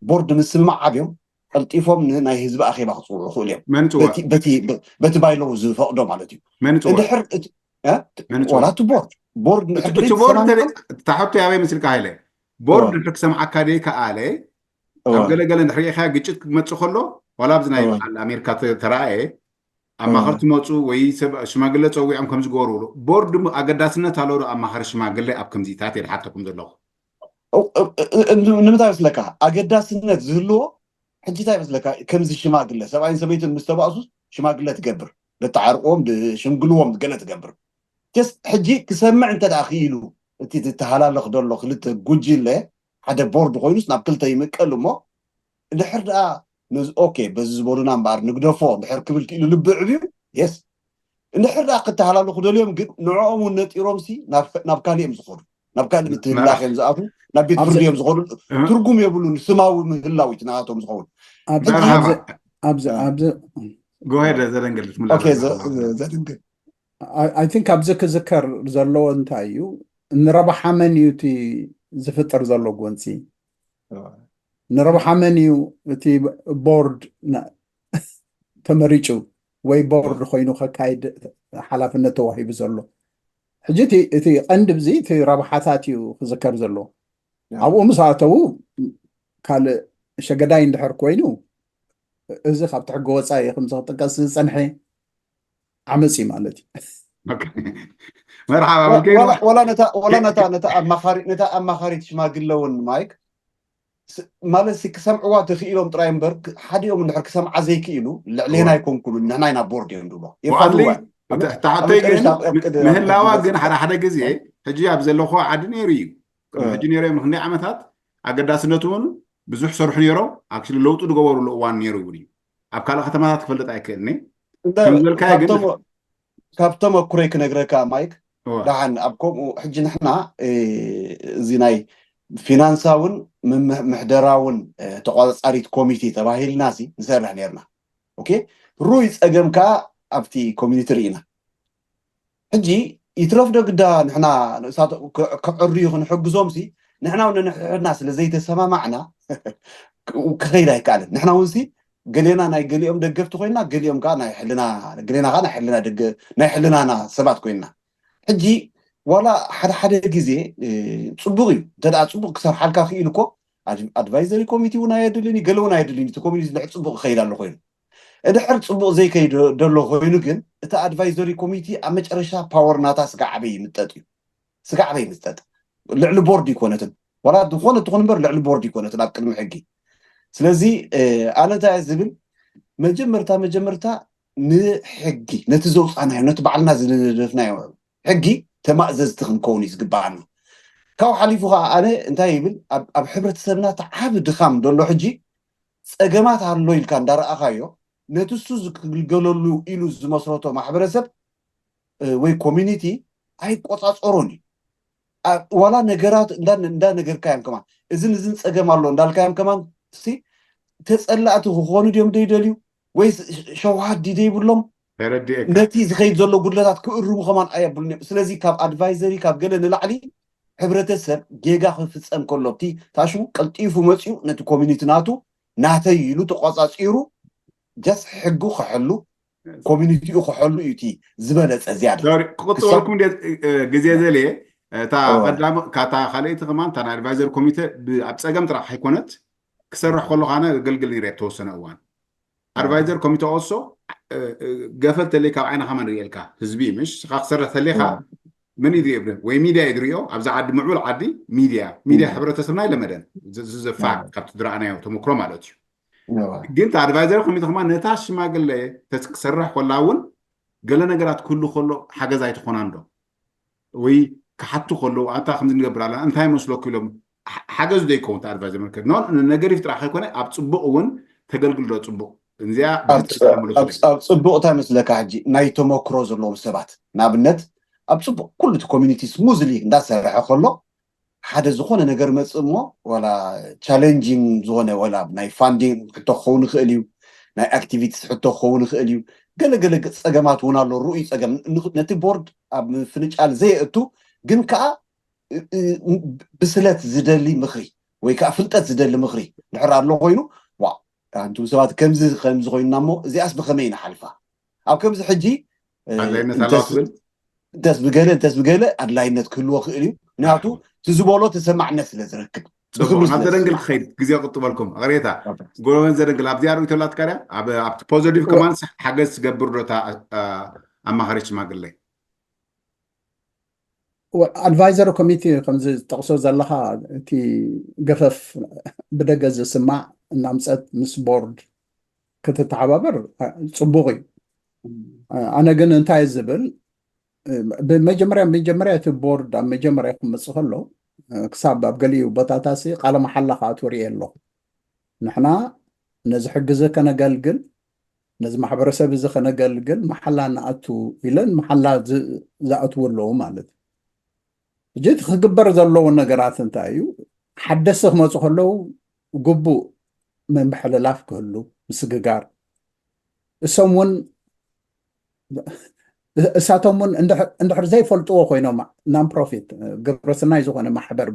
ቦርድ ምስምማዕ ኣብዮም ቀልጢፎም ንናይ ህዝቢ ኣኼባ ክፅውዑ ይኽእሉ እዮም መን ፅውዕ በቲ- በቲ- በ- በቲ ባይለው ዝፈቕዶ ማለት እዩ መን ፅውዕ እንድሕር እቲ- እ? መን ፅውዕ ዋላ እቲ ቦርድ ቦርድ እቲ እንድሕር እቲ ቦርድ ዘይተሰማምዖም እንተ- ታሕቶ ያበይ ምስልካ ሃይለ ቦርድ እዋ። እንድሕር ክሰምዓካ ደይ ከኣለ እዋ። ካብ ገለገለ እንድሕር ሪኢኻ ግጭት ክመፅእ ከሎ ዋላ ኣብዚ ናይ እዋ። በዓል ኣሜሪካ ተ- ተረኣየ ኣማኸርቲ መፁ ወይ ሰብ ሽማግለ ፀዊዖም ከም ዝገበርሉ ቦርድ ም- ኣገዳስነት ኣሎ ዶ ኣማኸሪ ሽማግለ ኣብ ከምዚታት የድሓተኩም ዘለኹ እ- እ- እ- እ- ንምንታይ መስለካ ኣገዳስነት ዝህልዎ ሕጂ እንታይ መስለካ ከምዚ ሽማግለ ሰብኣይን ሰበይትን ምስ ተባእሱስ ሽማግለ ትገብር ደተዓርቅዎም ሽምግልዎም ገለ ትገብር ስ ሕጂ ክሰምዕ እንተ ደኣ ክኢሉ እቲ ዝተሃላለኽ ዘሎ ክልተ ጉጅለ ሓደ ቦርድ ኮይኑስ ናብ ክልተ ይምቀል እሞ እንድሕር ደኣ ነዚ ኦኬ በዚ ዝበሉና እምበኣር ንግደፎ እንድሕር ክብል ክኢሉ ልቢ ዕብዩ የስ እንድሕር ደኣ ክተሃላለኹ ደልዮም ግን ንዕኦም እውን ነጢሮም ሲ ናብ ናብ ካልእ እዮም ዝኸዱ ናብ ካልእ ምትህልላኽ እዮም ዝኣትዉ ናብ ቤት ፍርዲ እዮም ዝኸዱ ትርጉም የብሉን ስማዊ ምህላው እዩ ናቶም ዝኸውን ኣብዚ መርሓባ። ኣብዚ ኣብዚ ኣብዚ ጎሄደ ዘደንግል ትምላስ okay ዘ- ዘ- ዘድንግል I think ኣብዚ ክዝከር ዘለዎ እንታይ እዩ? ንረብሓ መን እዩ እቲ ዝፍጠር ዘሎ ጎንፂ? ንረብሓ መን እዩ እቲ ቦርድ ና- ተመሪጩ ወይ ቦርድ ኮይኑ ከካይድ ሓላፍነት ተዋሂቡ ዘሎ? ሕጂ እቲ እቲ ቀንዲ ብዚ እቲ ረብሓታት እዩ ክዝከር ዘለዎ። ኣብኡ ምስ ኣተዉ ካልእ ሸገዳይ እንድሕር ኮይኑ እዚ ካብቲ ሕጊ ወፃኢ ከም ዝጥቀስ ዝፀንሐ ዓመፅ እዩ ማለት እዩ። መርሓባ ወላ ነታ ነታ ኣማኻሪት ሽማግለ እውን ማይክ ማለት ክሰምዕዋ ተኽኢሎም ጥራይ እምበር ሓዲኦም እንድሕር ክሰምዓ ዘይክኢሉ ልዕሌና ኣይኮንኩምን ንሕና ኢና ቦርድ እዮም ድብሎ ተሓተይ ግን ምህላዋ ግን ሓደ ሓደ ግዜ ሕጂ ኣብ ዘለኹ ዓዲ ነይሩ እዩ። ሕጂ ነይሩ እዮም ክንደይ ዓመታት ኣገዳስነቱ እውን ብዙሕ ሰርሑ ነይሮም። ኣክቹዋሊ ለውጢ ዝገበሩሉ እዋን ነይሩ እውን እዩ። ኣብ ካልእ ከተማታት ክፈልጥ ኣይክእልኒ። ከም ዝበልካዮ ግን ካብ ተመኩረይ ክነግረካ ማይክ፣ ደሓን ኣብ ከምኡ ሕጂ ንሕና እዚ ናይ ፊናንሳውን ምሕደራውን ተቋፃፃሪት ኮሚቴ ተባሂልና ንሰርሕ ነርና። ኦኬ፣ ሩይ ፀገም ከዓ ኣብቲ ኮሚኒቲ ርኢና። ሕጂ ይትረፍ ዶ ግዳ ንሕና ንእሳቶ ክዕርዩ ክንሕግዞም ሲ ንሕና እውን ንሕና ስለ ዘይተሰማማዕና ክኸይድ ኣይከኣልን። ንሕና እውን ሲ ገሌና ናይ ገሊኦም ደገፍቲ ኮይና ገሊኦም ከዓ ናይ ሕልና ገሌና ከዓ ናይ ሕልና ደገ ናይ ሕልናና ሰባት ኮይና ሕጂ ዋላ ሓደ ሓደ ግዜ ፅቡቅ እዩ እንተ ፅቡቅ ክሰርሓልካ ክኢሉ እኮ ኣድቫይዘሪ ኮሚቲ እውን ኣየድልን እዩ ገለ እውን ኣየድልን እቲ ኮሚኒቲ ድሕር ፅቡቅ ክኸይድ ኣሎ ኮይኑ ድሕር ፅቡቅ ዘይከይድ ደሎ ኮይኑ ግን እቲ ኣድቫይዘሪ ኮሚቲ ኣብ መጨረሻ ፓወር ናታ ስጋ ዓበይ ይምጠጥ እዩ ስጋ ዓበይ ይምጠጥ ልዕሊ ቦርድ ይኮነትን ዋላ ዝኾነ ትኹን እምበር ልዕሊ ቦርድ ይኮነትን ኣብ ቅድሚ ሕጊ ስለዚ ኣነ እንታይ ዝብል መጀመርታ መጀመርታ ንሕጊ ነቲ ዘውፃናዮ ነቲ ባዕልና ዝነደፍናዮ ሕጊ ተማእዘዝቲ ክንከውን እዩ ዝግባኣና ካብኡ ሓሊፉ ከዓ ኣነ እንታይ ይብል ኣብ ሕብረተሰብና እቲ ዓብ ድኻም ደሎ ሕጂ ፀገማት ኣሎ ኢልካ እንዳረኣኻዮ ነቲ እሱ ዝግልገለሉ ኢሉ ዝመስረቶ ማሕበረሰብ ወይ ኮሚኒቲ ኣይቆፃፀሮን እዩ ዋላ ነገራት እንዳነገርካዮም ከማን እዝን እዝን ፀገም ኣሎ እንዳልካዮም ከማን ተፀላእቲ ክኾኑ ድዮም ደይደልዩ ወይ ሸውሃት ድደይብሎም ነቲ ዝኸይድ ዘሎ ጉድለታት ክእርሙ ከማን ኣየብሉን እዮም ስለዚ ካብ ኣድቫይዘሪ ካብ ገለ ንላዕሊ ሕብረተሰብ ጌጋ ክፍፀም ከሎ እቲ ታሽሙ ቀልጢፉ መፅኡ ነቲ ኮሚኒቲ ናቱ ናተይ ኢሉ ተቆፃፂሩ ጀስ ሕጉ ክሕሉ ኮሚኒቲኡ ክሕሉ እዩ እቲ ዝበለፀ ዝያዳ ክቕፅበልኩም ግዜ ዘልየ እታ ቀዳሚ ካታ ካልእቲ ከማን እታ ናይ ኣድቫይዘር ኮሚቴ ኣብ ፀገም ጥራሕ ኣይኮነት ክሰርሕ ከሎ ካነ ገልግል ነይረ ተወሰነ እዋን ኣድቫይዘር ኮሚቴ ኦሶ ገፈል ተለይ ካብ ዓይና ከማን ርእየልካ ህዝቢ ምሽ ስኻ ክሰርሕ ተለካ መን እዩ ዝሪኦ ወይ ሚድያ እዩ ዝሪኦ ኣብዚ ዓዲ ምዕቡል ዓዲ ሚድያ ሚድያ ሕብረተሰብና ይለመደን ዝዘፋ ካብቲ ዝረኣናዮ ተመክሮ ማለት እዩ ግን ኣድቫይዘር ኮሚቴ ከማ ነታ ሽማግለ ክሰርሕ ኮላ እውን ገለ ነገራት ክህሉ ከሎ ሓገዝ ኣይትኾናን ዶ ወይ ክሓቱ ከለዉ ኣንታ ከምዚ ንገብር ኣለና እንታይ መስለኩ ኢሎም ሓገዝ ዶ ይከውን ኣድቫይዘር መርከት ኖ ነገሪፍ ጥራሕ ከይኮነ ኣብ ፅቡቅ እውን ተገልግል ዶ ፅቡቅ እንዚኣ ኣብ ፅቡቅ እንታይ መስለካ ሕጂ ናይ ተመክሮ ዘለዎም ሰባት ንኣብነት ኣብ ፅቡቅ ኩሉ እቲ ኮሚኒቲ ስሙዝሊ እንዳሰርሐ ከሎ ሓደ ዝኾነ ነገር መፅእ እሞ ዋላ ቻሌንጂንግ ዝኾነ ዋላ ናይ ፋንዲንግ ሕቶ ክኸውን ይኽእል እዩ ናይ ኣክቲቪቲስ ሕቶ ክኸውን ይኽእል እዩ ገለገለ ፀገማት እውን ኣሎ ርኡይ ፀገም ነቲ ቦርድ ኣብ ምፍንጫል ዘየእቱ ግን ከዓ ብስለት ዝደሊ ምኽሪ ወይ ከዓ ፍልጠት ዝደሊ ምኽሪ ድሕር ኣሎ ኮይኑ ዋ ኣንቱም ሰባት ከምዚ ከምዚ ኮይንና እሞ እዚኣስ ብኸመይ ንሓልፋ ኣብ ከምዚ ሕጂ ኣድላይነት ኣለዋ ትብል እንተስ ብገለ እንተስ ብገለ ኣድላይነት ክህልዎ ክእል እዩ ምክንያቱ እቲ ዝበሎ ተሰማዕነት ስለ ዝረክብ ጽቡቅ ናብ ዘደንግል ክኸይድ ግዜ ቅጥበልኩም ኣቅሬታ ጎበዝ ዘደንግል ኣብዚኣ ርእቶ ላትካ ድያ ኣብቲ ፖዘቲቭ ከማን ሓገዝ ትገብር ዶ ኣማኻሪት ሽማግለ ኣድቫይዘር ኮሚቴ ከምዚ ጠቕሶ ዘለኻ እቲ ገፈፍ ብደገ ዝስማዕ እናምፀት ምስ ቦርድ ክትተሓባበር ፅቡቕ እዩ ኣነ ግን እንታይ ዝብል ብመጀመርያ መጀመርያ እቲ ቦርድ ኣብ መጀመርያ ክመፅእ ከሎ ክሳብ ኣብ ገሊኡ ቦታታሲ ቃለ መሓላ ከኣትወ ርየ ኣለኹ ንሕና ነዚ ሕጊ እዚ ከነገልግል ነዚ ማሕበረሰብ እዚ ከነገልግል መሓላ ንኣቱ ኢለን መሓላ ዝኣትዉ ኣለዉ ማለት እዩ ሕጂ እቲ ክግበር ዘለዎ ነገራት እንታይ እዩ ሓደስቲ ክመፁ ከለዉ ግቡእ ምምሕልላፍ ክህሉ ምስግጋር እሶም እውን እሳቶም እውን እንድሕር ዘይፈልጥዎ ኮይኖም፣ non profit ግብረሰናይ ዝኾነ ማሕበር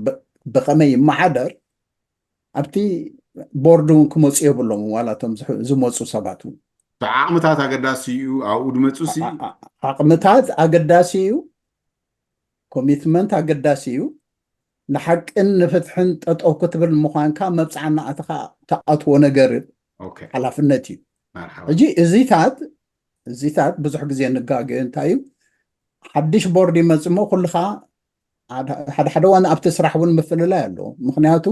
ብኸመይ ይመሓደር ኣብቲ ቦርድ እውን ክመፁ የብሎም። ዋላቶም ዝመፁ ሰባት እውን ዓቕምታት ኣገዳሲ እዩ። ኣብኡ ድመፁ ሲ ዓቕምታት ኣገዳሲ እዩ። ኮሚትመንት ኣገዳሲ እዩ። ንሓቅን ንፍትሕን ጠጠው ክትብል ምዃንካ መብፃዕና ኣትኻ ትኣትዎ ነገር ሓላፍነት እዩ። ሕጂ እዚታት እዚታት ብዙሕ ግዜ ንጋገ እንታይ እዩ፣ ሓድሽ ቦርድ ይመፅሞ ኩልኻ ሓደ ሓደ ዋን ኣብቲ ስራሕ እውን ምፍልላይ ኣለዎ። ምክንያቱ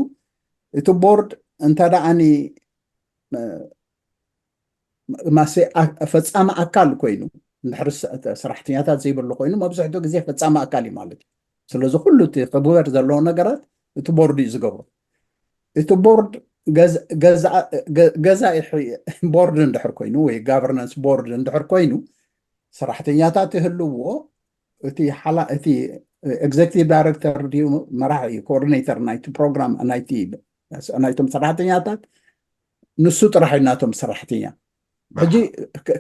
እቲ ቦርድ እንተ ደኣኒ ማሰ ፈፃሚ ኣካል ኮይኑ እንድሕር ሰራሕተኛታት ዘይብሉ ኮይኑ መብዝሕትኡ ግዜ ፈፃሚ ኣካል እዩ ማለት እዩ። ስለዚ ኩሉ እቲ ክግበር ዘለዎ ነገራት እቲ ቦርድ እዩ ዝገብሮ። እቲ ቦርድ ገዛኢ ቦርድ እንድሕር ኮይኑ ወይ ጋቨርናንስ ቦርድ እንድሕር ኮይኑ ሰራሕተኛታት ይህልውዎ። እቲ ሓላ እቲ ኤግዜክቲቭ ዳይሬክተር ድዩ መራሒ ኮኦርዲኔተር ናይቲ ፕሮግራም ናይቲ ናይቶም ሰራሕተኛታት ንሱ ጥራሕ እዩ ናቶም ሰራሕተኛ። ሕጂ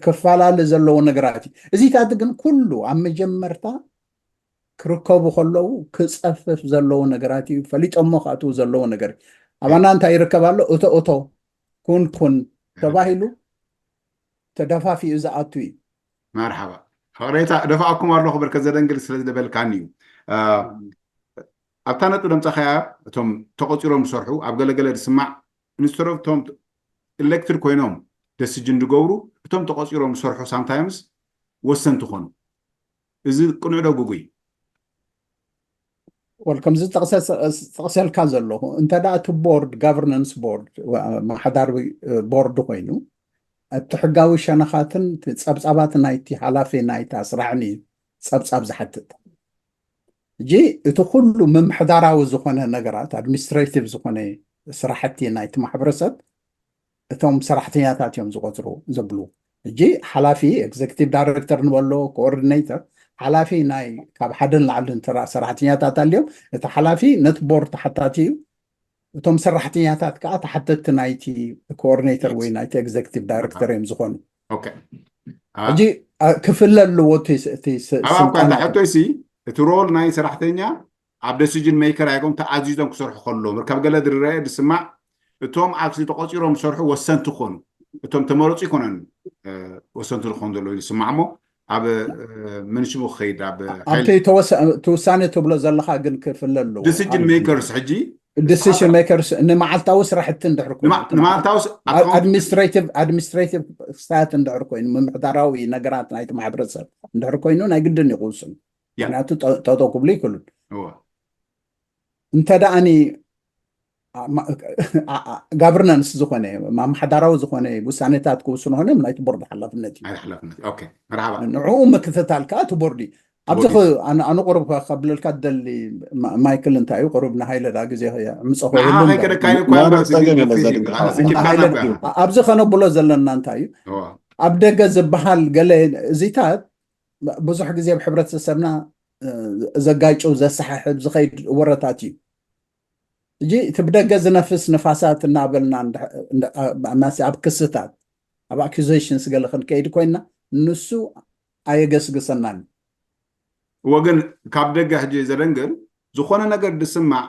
ክፈላለ ዘለዎ ነገራት እዩ። እዚታት ግን ኩሉ ኣብ መጀመርታ ክርከቡ ከለዉ ክፀፍፍ ዘለዎ ነገራት እዩ። ፈሊጦሞ ክኣትዉ ዘለዎ ነገር ኣባና እንታይ ይርከብ ኣሎ? እቶ እቶ ኩን ኩን ተባሂሉ ተደፋፊኡ ዝኣቱ እዩ። መርሓባ ሓበሬታ ደፋኣኩም ኣለኹ በርከት ዘደንግል ስለ ዝደበልካኒ እዩ። ኣብታ ነጥቢ ደምፃኸያ እቶም ተቆፂሮም ዝሰርሑ ኣብ ገለገለ ዝስማዕ ኢንስተድ ኦፍ እቶም ኢሌክትድ ኮይኖም ደስጅን ዝገብሩ እቶም ተቆፂሮም ዝሰርሑ ሳምታይምስ ወሰንቲ ኮኑ። እዚ ቅኑዕ ዶ ግጉይ? ወል ከምዚ ጠቕሰልካ ዘለኹ እንተ ደኣ እቲ ቦርድ ጋቨርናንስ ቦርድ ማሓዳሪ ቦርድ ኮይኑ እቲ ሕጋዊ ሸነኻትን ጸብጻባት ናይቲ ሓላፊ ናይታ ስራሕን እዩ ጸብጻብ ዝሓትት። እጂ እቲ ኩሉ ምምሕዳራዊ ዝኾነ ነገራት ኣድሚኒስትሬቲቭ ዝኾነ ስራሕቲ ናይቲ ማሕበረሰብ እቶም ሰራሕተኛታት እዮም ዝቆፅሩ ዘብሉ። እጂ ሓላፊ ኤግዜክቲቭ ዳይሬክተር ንበሎ ኮኦርዲኔተር ሓላፊ ናይ ካብ ሓደ ንላዕሊ ሰራሕተኛታት ኣልዮም እቲ ሓላፊ ነቲ ቦርድ ተሓታቲ እዩ። እቶም ሰራሕተኛታት ከዓ ተሓተቲ ናይቲ ኮኦርዲኔተር ወይ ናይቲ ኤግዜክቲቭ ዳይሬክተር እዮም ዝኾኑ። ሕጂ ክፍለ ኣለዎ። ሕቶይሲ እቲ ሮል ናይ ሰራሕተኛ ኣብ ደሲጅን ሜከር ኣይኮም ተኣዚዞም ክሰርሑ ከለዎም ርካብ ገለ ዝረአ ዝስማዕ እቶም ኣብዚ ተቆፂሮም ዝሰርሑ ወሰንቲ ክኾኑ እቶም ተመረፁ ይኮነን ወሰንቲ ዝኾኑ ዘለዉ ዝስማዕ እሞ ኣብ ምንሽሙ ክኸይድ ኣብ ኣብቲ ውሳኔ ትብሎ ዘለካ ግን ክፍለ ኣለዎ። ደሲጅን ሜከርስ ሕጂ ዲሲሽን ሜከርስ ንመዓልታዊ ስራሕቲ እንድሕር ንመዓልታዊ ኣድሚኒስትሬቲቭ ኣድሚኒስትሬቲቭ ስታት እንድሕር ኮይኑ ምምሕዳራዊ ነገራት ናይቲ ማሕበረሰብ እንድሕር ኮይኑ ናይ ግድን ይክውስኑ። ምክንያቱ ጠጠው ክብሉ ይክሉን። እንተ ደኣኒ ጋቨርናንስ ዝኾነ ማምሓዳራዊ ዝኾነ ውሳኔታት ክውስኑ ኾነ ናይቲ ቦርድ ሓላፍነት እዩ። ንዕኡ ምክትታል ከዓ እቲ ቦርድ እዩ። ኣብዚ ኣነ ቁሩብ ከብለልካ ደሊ ማይክል እንታይ እዩ ቁሩብ ንሃይለ ዳ ግዜ ምፀ ኣብዚ ከነብሎ ዘለና እንታይ እዩ ኣብ ደገ ዝበሃል ገለ እዚታት ብዙሕ ግዜ ኣብ ሕብረተሰብና ዘጋጭው ዘሰሓሕብ ዝኸይድ ወረታት እዩ። እጂ እቲ ብደገ ዝነፍስ ንፋሳት እናበልና ኣብ ክስታት ኣብ ኣኪዜሽንስ ገለ ክንከይድ ኮይና ንሱ ኣየገስግሰናን። ወገን ካብ ደገ ሕጂ ዘደንግል ዝኾነ ነገር ድስማዕ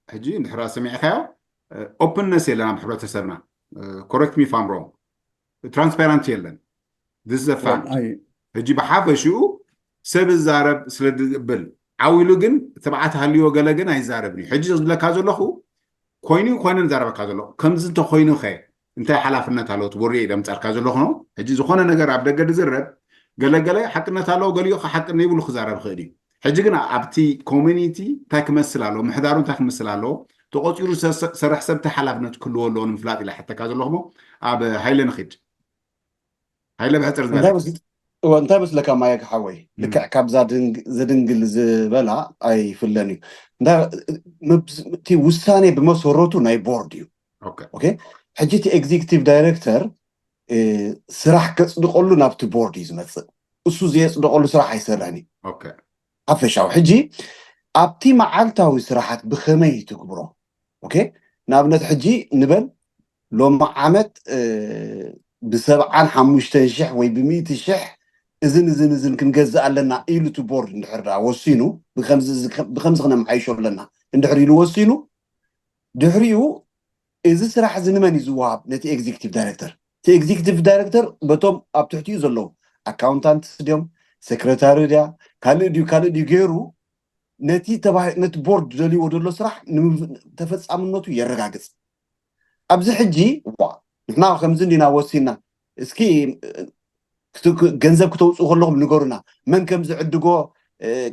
ሕጂ እንድሕራ ሰሚዕካዮ ኦፕንነስ የለን ኣብ ሕብረተሰብና። ኮረክት ሚ ፋም ሮንግ ትራንስፓረንት የለን። ፋክት ሕጂ ብሓፈሽኡ ሰብ ዛረብ ስለ ድብል ዓው ኢሉ ግን ትብዓት ሃልዎ ገለ ግን ኣይዛረብን እዩ። ሕጂ ዝብለካ ዘለኹ ኮይኑ ኮይኑ ዛረበካ ዘሎ ከምዚ እንተኮይኑ ከ እንታይ ሓላፍነት ኣለዎ ትቦርየ ኢለ ምጻልካ ዘለኹ ነው። ሕጂ ዝኾነ ነገር ኣብ ደገ ዝዝረብ ገለገለ ሓቅነት ኣለዎ ገሊኡ ሓቅነ ይብሉ ክዛረብ ክእል እዩ። ሕጂ ግን ኣብቲ ኮሚኒቲ እንታይ ክመስል ኣለዎ ምሕዳሩ እንታይ ክመስል ኣለዎ ተቆፂሩ ዝሰርሕ ሰብ እንታይ ሓላፍነት ክህልዎ ኣለዎ ንምፍላጥ ኢለ ሕተካ ዘለኹ ሞ ኣብ ሃይለ ንኺድ። ሃይለ ብሕፅር ዝበለ እንታይ መስለካ ማየክ ሓወይ ልክዕ ካብዛ ዘድንግል ዝበላ ኣይፍለን እዩ። እቲ ውሳኔ ብመሰረቱ ናይ ቦርድ እዩ። ሕጂ እቲ ኤግዚክቲቭ ዳይሬክተር ስራሕ ከፅድቀሉ ናብቲ ቦርድ እዩ ዝመፅእ። እሱ ዘየፅደቀሉ ስራሕ ኣይሰርሕን እዩ። ሓፈሻዊ ሕጂ ኣብቲ መዓልታዊ ስራሓት ብከመይ ትግብሮ? ንኣብነት ሕጂ ንበል ሎሚ ዓመት ብሰብዓን ሓሙሽተን ሽሕ ወይ ብሚእቲ ሽሕ እዝን እዝን እዝን ክንገዝእ ኣለና ኢሉ እቲ ቦርድ እንድሕር ደኣ ወሲኑ፣ ብከምዚ እዚ ከ- ብከምዚ ክነመሓይሾ ኣለና እንድሕር ኢሉ ወሲኑ፣ ድሕሪኡ እዚ ስራሕ እዚ ንመን እዩ ዝወሃብ? ነቲ ኤግዚክቲቭ ዳይሬክተር። እቲ ኤግዚክቲቭ ዳይሬክተር በቶም ኣብ ትሕቲኡ ዘለዉ ኣካውንታንትስ ድዮም፣ ሴክሬታሪ ድያ፣ ካልእ ድዩ ካልእ ድዩ ገይሩ ነቲ ተባሂ- ነቲ ቦርድ ደልይዎ ዘሎ ስራሕ ንምፍ- ተፈጻምነቱ የረጋግጽ። ኣብዚ ሕጂ ዋ ንሕና ከምዚ እንዲና ወሲና፣ እስኪ ክት- ገንዘብ ክተውፅኡ ከለኹም ንገሩና፣ መን ከም ዝዕድጎ፣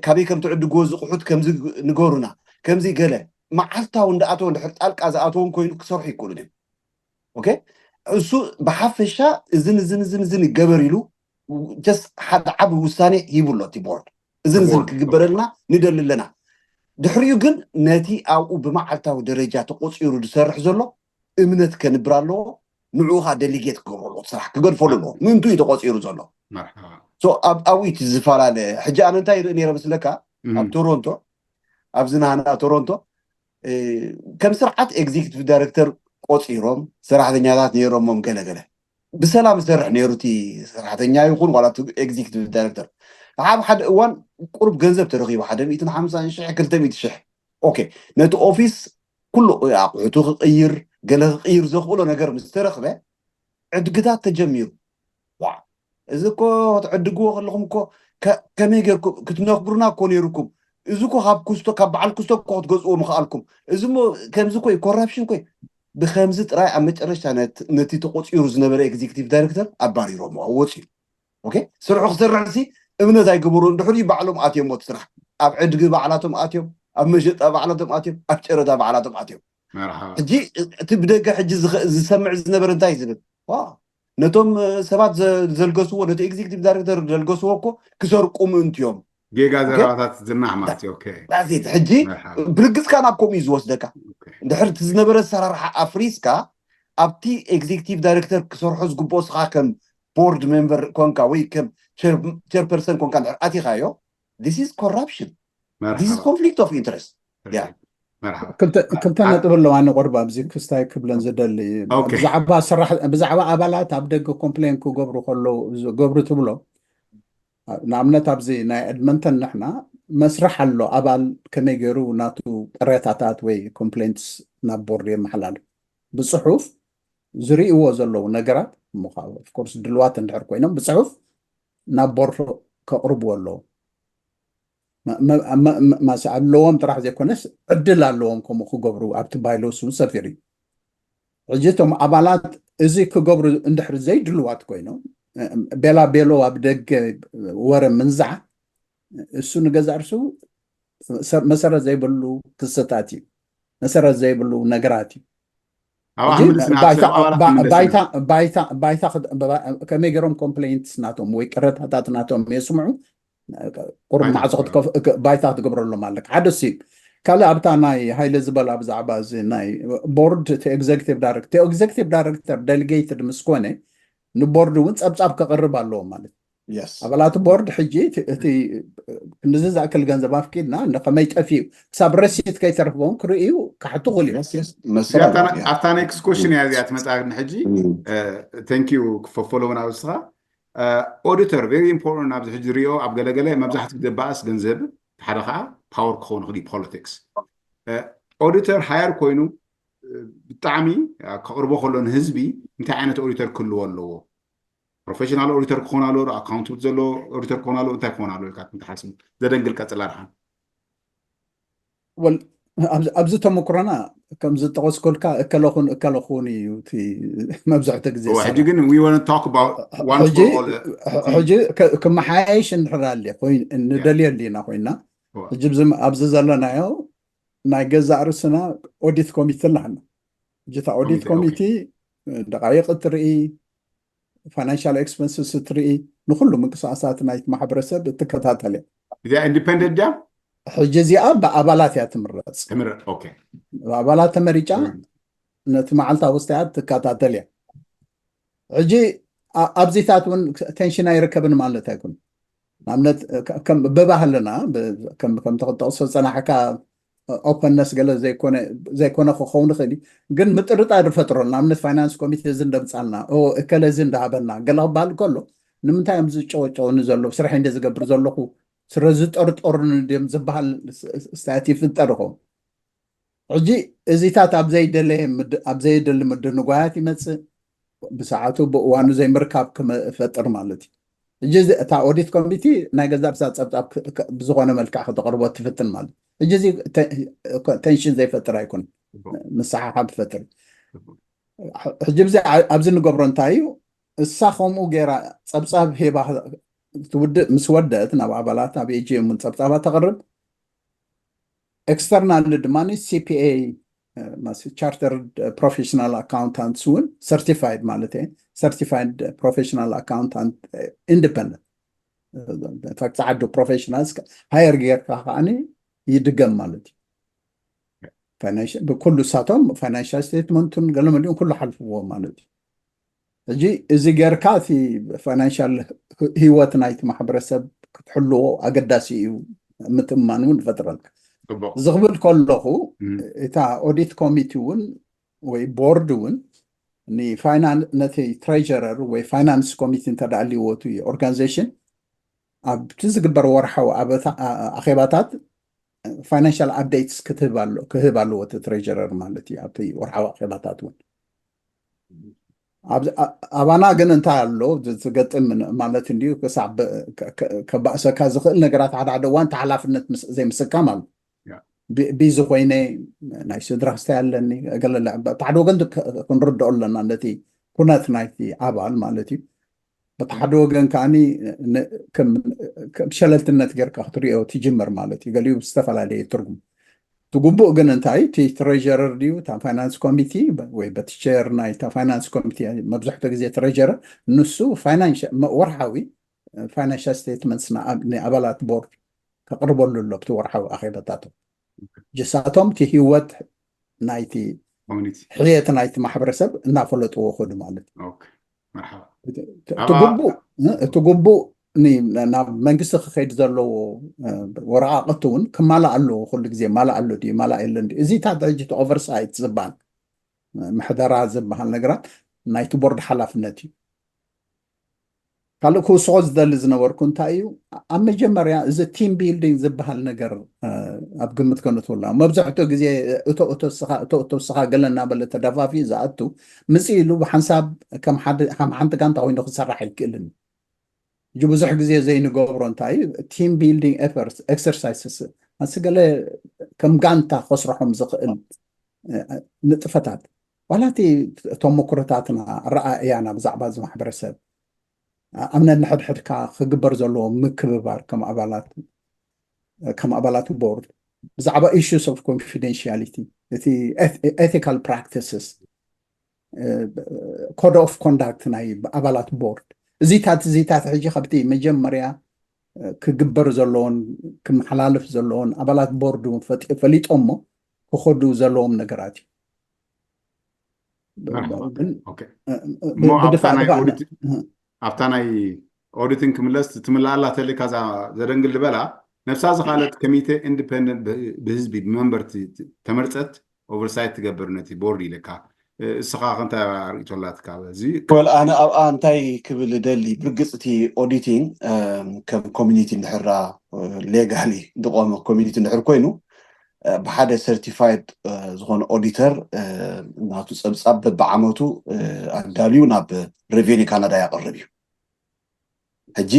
ካበይ ከም ትዕድግዎ ዝቕሑት ከምዚ ንገሩና፣ ከምዚ ገለ መዓልታዊ እንዳኣተወ እንድሕር ጣልቃ ዝኣተዎም ኮይኑ ክሰርሑ ይክእሉን እዮም። ኦኬ፣ እሱ ብሓፈሻ እዝን እዝን እዝን እዝን ይገበር ኢሉ ጀስት ሓደ ዓቢ ውሳኔ ሂቡ ኣሎ እቲ ቦርድ። እዝን እዝን ክግበረልና ንደሊ ኣለና። ድሕሪኡ ግን ነቲ ኣብኡ ብመዓልታዊ ደረጃ ተቆፂሩ ዝሰርሕ ዘሎ እምነት ከንብር ኣለዎ። ንዕኡ ከዓ ደሊጌት ክገብረሉ ስራሕ ክገድፈሉ ኣለዎ። ምንቱ እዩ ተቆፂሩ ዘሎ። ኣብኡ እቲ ዝፈላለ ሕጂ ኣነ እንታይ ይርኢ ነይረ መስለካ ኣብ ቶሮንቶ፣ ኣብዚ ናህና ቶሮንቶ ከም ስርዓት ኤግዚክቲቭ ዳይሬክተር ቆፂሮም ሰራሕተኛታት ነይሮሞም ገለገለ ብሰላም ዝሰርሕ ነይሩ እቲ ሰራሕተኛ ይኹን ዋላ ኤግዚክቲቭ ዳይሬክተር። ኣብ ሓደ እዋን ቁሩብ ገንዘብ ተረኺቡ ሓደ ሚእትን ሓምሳን ሽሕ ክልተ ሚእቲ ሽሕ ኦኬ፣ ነቲ ኦፊስ ኩሉ ኣቑሑቱ ክቕይር ገለ ክቕይር ዘኽእሎ ነገር ምስ ተረኽበ ዕድግታት ተጀሚሩ። ዋ እዚ እኮ ትዕድግዎ ከለኹም እኮ ከመይ ጌርኩም ክትነግሩና እኮ ነይሩኩም። እዚ እኮ ካብ ኩስቶ ካብ በዓል ኩስቶ እኮ ክትገዝእዎ ምኽኣልኩም። እዚ እሞ ከምዚ እኮ እዩ ኮራፕሽን እኮ እዩ። ብከምዚ ጥራይ ኣብ መጨረሽታ ነቲ ተቆፂሩ ዝነበረ ኤግዚክቲቭ ዳይሬክተር ኣባሪሮምዎ ወፂኡ። ኦኬ ስርሑ ክሰርሕ ሲ እምነት ኣይገበሩ እንድሕር ባዕሎም ኣትዮም እቲ ስራሕ ኣብ ዕድጊ ባዕላቶም ኣትዮም ኣብ መሸጣ ባዕላቶም ኣትዮም ኣብ ጨረታ ባዕላቶም ኣትዮም። ሕጂ እቲ ብደገ ሕጂ ዝሰምዕ ዝነበረ እንታይ ዝብል ነቶም ሰባት ዘልገስዎ ነቲ ኤግዚክቲቭ ዳይሬክተር ዘልገስዎ እኮ ክሰርቁ ምእንቲ እዮም። ጌጋ ዘረባታት ዝናሕ ማለት እዩ። ሕጂ ብርግፅካ ናብ ከምኡ እዩ ዝወስደካ። እንድሕር እቲ ዝነበረ ኣሰራርሓ ኣፍሪስካ ኣብቲ ኤግዚክቲቭ ዳይሬክተር ክሰርሖ ዝግብኦ ስኻ ከም ቦርድ ሜምበር ኮንካ ወይ ከም ቸርፐርሰን ኮንካ እንድሕር ኣቲኻዮ this is corruption, this is conflict of interest። ክልተ ነጥብ ኣለዋ ንቆርባ ኣብዚ ክስታይ ክብለን ዝደሊ ብዛዕባ ኣባላት ኣብ ደገ ኮምፕሌን ክገብሩ ከለዉ ዝገብሩ ትብሎ ንኣብነት ኣብዚ ናይ ኤድመንተን ንሕና መስርሕ ኣሎ ኣባል ከመይ ገይሩ ናቱ ቅሬታታት ወይ ኮምፕሌንትስ ናብ ቦርድ የመሓላልፍ ብፅሑፍ ዝርእይዎ ዘለዉ ነገራት ኦፍኮርስ ድልዋት እንድሕር ኮይኖም ብፅሑፍ ናብ ቦርድ ከቕርብዎ ኣለዉ ማስ ኣለዎም ጥራሕ ዘይኮነስ ዕድል ኣለዎም ከምኡ ክገብሩ ኣብቲ ባይሎስ እውን ሰፊሩ እዩ ሕጂ እቶም ኣባላት እዚ ክገብሩ እንድሕር ዘይድልዋት ኮይኖም ቤላ ቤሎ ኣብ ደገ ወረ ምንዛዕ እሱ ንገዛእ ርሱ መሰረት ዘይብሉ ክስተታት እዩ መሰረት ዘይብሉ ነገራት እዩ ባይታ ከመይ ገይሮም ኮምፕሌንትስ ናቶም ወይ ቅረታታት ናቶም የስምዑ ቁሩብ ማዕፆ ባይታ ክትገብረሎም ኣለካ ሓደ ሲ ካልእ ኣብታ ናይ ሃይለ ዝበላ ብዛዕባ እዚ ናይ ቦርድ እቲ ኤግዜክቲቭ ዳይሬክተር ኤግዜክቲቭ ዳይሬክተር ደሊጌትድ ምስ ኮነ ንቦርድ እውን ፀብፃብ ከቕርብ ኣለዎ ማለት ኣባላት ቦርድ ሕጂ እቲ ክንዚ ዝኣክል ገንዘብ ኣፍቂድና ንከመይ ጠፊኡ ክሳብ ረሲት ከይተርፍዎም ክርእዩ ካሕቱ ክል ኣብታ ኔክስት ኮሽን እያ እዚኣ ትመፃ ሕጂ ተንኪዩ ክፈፈሎ እውን ኣብስኻ ኦዲተር ቨሪ ኢምፖርታንት ኣብዚ ሕጂ ሪኦ ኣብ ገለገለ መብዛሕትኡ ግዜ ባእስ ገንዘብ ሓደ ከዓ ፓወር ክኸውን ይኽእል ፖለቲክስ ኦዲተር ሃየር ኮይኑ ብጣዕሚ ከቕርቦ ከሎ ንህዝቢ እንታይ ዓይነት ኦዲተር ክህልዎ ኣለዎ ፕሮፌሽናል ኦዲተር ክኾን ኣለዎ ኣካውንት ዘለዎ ኦዲተር ክኾን ኣለዎ እንታይ ክኾን ኣለዎ ኢልካ ትሓስቡ ዘደንግል ቀፅላ ድሓን ወል ኣብዚ ተመክሮና ከም ዝጠቐስኮልካ እከለኹን እከለኹን እዩ እቲ መብዛሕትኡ ግዜ ሕጂ ግን ሕጂ ክመሓየሽ እንድሕር ኣለ ንደልዮ ኣሊና ኮይና ሕጂ ኣብዚ ዘለናዮ ናይ ገዛእ ርእስና ኦዲት ኮሚቴ ኣለና ሕጂ እታ ኦዲት ኮሚቴ ደቃይቕ እትርኢ ፋይናንሻል ኤክስፐንስስ እትርኢ ንኩሉ ምንቅስቃሳት ናይቲ ማሕበረሰብ እትከታተል እያ እዚኣ ኢንዲፐንደንት ድያ ሕጂ እዚኣ ብኣባላት እያ ትምረፅ ትምረጥ ኦኬ ብኣባላት ተመሪጫ ነቲ መዓልታዊ ውስታያት ትከታተል እያ ሕጂ ኣብዚታት እውን ቴንሽን ኣይርከብን ማለት ኣይኮን ንኣብነት ብባህልና ከምቲ ክጠቕሶ ዝፀናሕካ ኦፐነስ ገለ ዘይኮነ ክኸውን ይኽእል እዩ። ግን ምጥርጣር ይፈጥሮ። ንኣብነት ፋይናንስ ኮሚቴ እዚ እንደምፃልና፣ እከለ እዚ እንዳሃበና ገለ ክበሃል ከሎ፣ ንምንታይ እዮም ዝጨወጨውኒ ዘለዉ? ስራሕ እንደ ዝገብር ዘለኹ ስለ ዝጠርጠሩኒ ድዮም ዝበሃል ስታያት ይፍጠር ይኸውን። ሕጂ እዚታት ኣብ ዘይደለየ ኣብ ዘየደሊ ምድንጓያት ይመፅእ። ብሰዓቱ ብእዋኑ ዘይምርካብ ክፈጥር ማለት እዩ። ሕጂ እታ ኦዲት ኮሚቲ ናይ ገዛ ርሳ ፀብፃብ ብዝኾነ መልክዕ ከተቕርቦ ትፍትን ማለት። ሕጂ እዚ ቴንሽን ዘይፈጥር ኣይኮን፣ ምስሓሓብ ይፈጥር። ሕጂ ኣብዚ ንገብሮ እንታይ እዩ? እሳ ከምኡ ገይራ ፀብፃብ ሄባ ትውድእ ምስ ወደት ናብ ኣባላት ናብ ኤጂኤም እውን ፀብፃባ ተቕርብ። ኤክስተርናል ድማ ሲፒኤ ቻርተርድ ፕሮፌሽናል ኣካውንታንትስ እውን ሰርቲፋይድ ማለት እየ። ሰርቲፋይድ ፕሮፌሽናል ኣካውንታንት ኢንዲፐንደንት ፈቅፃ ዓዱ ፕሮፌሽናልስ ሃየር ጌርካ ከዓኒ ይድገም ማለት እዩ። ብኩሉ እሳቶም ፋይናንሻል ስቴትመንቱን ገለመሊኡን ኩሉ ሓልፍዎ ማለት እዩ። ሕጂ እዚ ጌርካ እቲ ፋይናንሻል ህይወት ናይቲ ማሕበረሰብ ክትሕልዎ ኣገዳሲ እዩ። ምትእምማን እውን ይፈጥረልካ። ዝኽብል ከለኹ እታ ኦዲት ኮሚቲ እውን ወይ ቦርድ እውን ንፋይናን ነቲ ትሬጀረር ወይ ፋይናንስ ኮሚቲ እንተደኣልዎ እቲ ኦርጋናይዜሽን ኣብቲ ዝግበር ወርሓዊ ኣበታ- ኣ- ኣኼባታት ፋይናንሻል ኣፕዴትስ ክትህብ ኣሎ- ክህብ ኣለዎ እቲ ትሬጀረር ማለት እዩ። ኣብቲ ወርሓዊ ኣኼባታት እውን ኣብዚ- ኣ- ኣባና ግን እንታይ ኣሎ ዝ- ዝገጥም ን- ማለት እንዲሁ ክሳብ ከ- ከ- ከባእሰካ ዝኽእል ነገራት ሓደ ሓደ እዋን ተሓላፍነት ምስ- ዘይምስካም ኣሎ። ቢ- ቢዚ ኮይነ ናይ ስድራ ክስታይ ኣለኒ ገለለ ብሓደ ወገን ክ- ክንርድኦ ኣለና ነቲ ኩነት ናይቲ ኣባል ማለት እዩ። በቲ ሓደ ወገን ከዓኒ ሸለልትነት ጌርካ ክትሪኦ ትጅምር ማለት እዩ። ገሊኡ ዝተፈላለየ ትርጉም ትግቡእ ግን እንታይ እቲ ትሬጀረር ድዩ እታ ፋይናንስ ኮሚቲ ወይ በቲ ቸር ናይ እታ ፋይናንስ ኮሚቲ መብዛሕትኡ ግዜ ትሬጀረር ንሱ ወርሓዊ ፋይናንሻል ስቴትመንትስ ንኣባላት ቦርድ ከቕርበሉ ኣሎ ብቲ ወርሓዊ ኣኼባታቶም ጅሳቶም እቲ ህይወት ናይቲ ሕየት ናይቲ ማሕበረሰብ እናፈለጥዎ ክዱ ማለት እዩ። እቲ ግቡእ ናብ መንግስቲ ክኸይድ ዘለዎ ወረቃቅቲ እውን ክማላእ ኣለዎ። ኩሉ ግዜ ማላእ ኣሎ ድዩ ማላእ የለን ድዩ? እዚታት ሕጂ ኦቨርሳይት ዝበሃል ምሕደራ ዝበሃል ነገራት ናይቲ ቦርድ ሓላፍነት እዩ። ካልእ ክውስኾ ዝደሊ ዝነበርኩ እንታይ እዩ ኣብ መጀመርያ እዚ ቲም ቢልዲንግ ዝበሃል ነገር ኣብ ግምት ከነትወላ መብዛሕትኡ ግዜ እቶ እቶ ስኻ እቶ እቶ ስኻ ገለ እናበለ ተደፋፊ ዝኣቱ ምጽእ ኢሉ ብሓንሳብ ከም ሓንቲ ጋንታ ኮይኑ ክሰራሕ ኣይክእልን። እጂ ብዙሕ ግዜ ዘይንገብሮ እንታይ እዩ ቲም ቢልዲንግ ኤፈርትስ ኤክሰርሳይስስ ኣስገለ ከም ጋንታ ከስርሖም ዝኽእል ንጥፈታት ዋላ እቲ ተመክሮታትና ኣረኣእያና ብዛዕባ እዚ ማሕበረሰብ ኣብነት ንሕድሕድካ ክግበር ዘለዎ ምክብባር ከም ኣባላት ከም ኣባላት ቦርድ ብዛዕባ issues of confidentiality እቲ ethical practices code of conduct ናይ ኣባላት ቦርድ እዚታት እዚታት ሕጂ ካብቲ መጀመርያ ክግበር ዘለዎን ክመሓላለፍ ዘለዎን ኣባላት ቦርድ እውን ፈሊጦሞ ክኸዱ ዘለዎም ነገራት እዩ። ኣብታ ናይ ኦዲቲንግ ክምለስ ትምላኣላ ተልካ ዘደንግል ዝበላ ነብሳ ዝካለት ኮሚቴ ኢንዲፐንደንት ብህዝቢ ብመንበርቲ ተመርፀት ኦቨርሳይት ትገብር ነቲ ቦርድ ኢለካ እስኻ ከንታ ርእቶላትካ በዚ ወል ኣነ ኣብኣ እንታይ ክብል ደሊ ብርግፅ እቲ ኦዲቲንግ ከም ኮሚኒቲ እንድሕራ ሌጋሊ ዝቆመ ኮሚኒቲ እንድሕር ኮይኑ ብሓደ ሰርቲፋይድ ዝኾነ ኦዲተር ናቱ ፀብፃብ በብዓመቱ ኣዳልዩ ናብ ሬቨኒ ካናዳ ያቀርብ እዩ። ሕጂ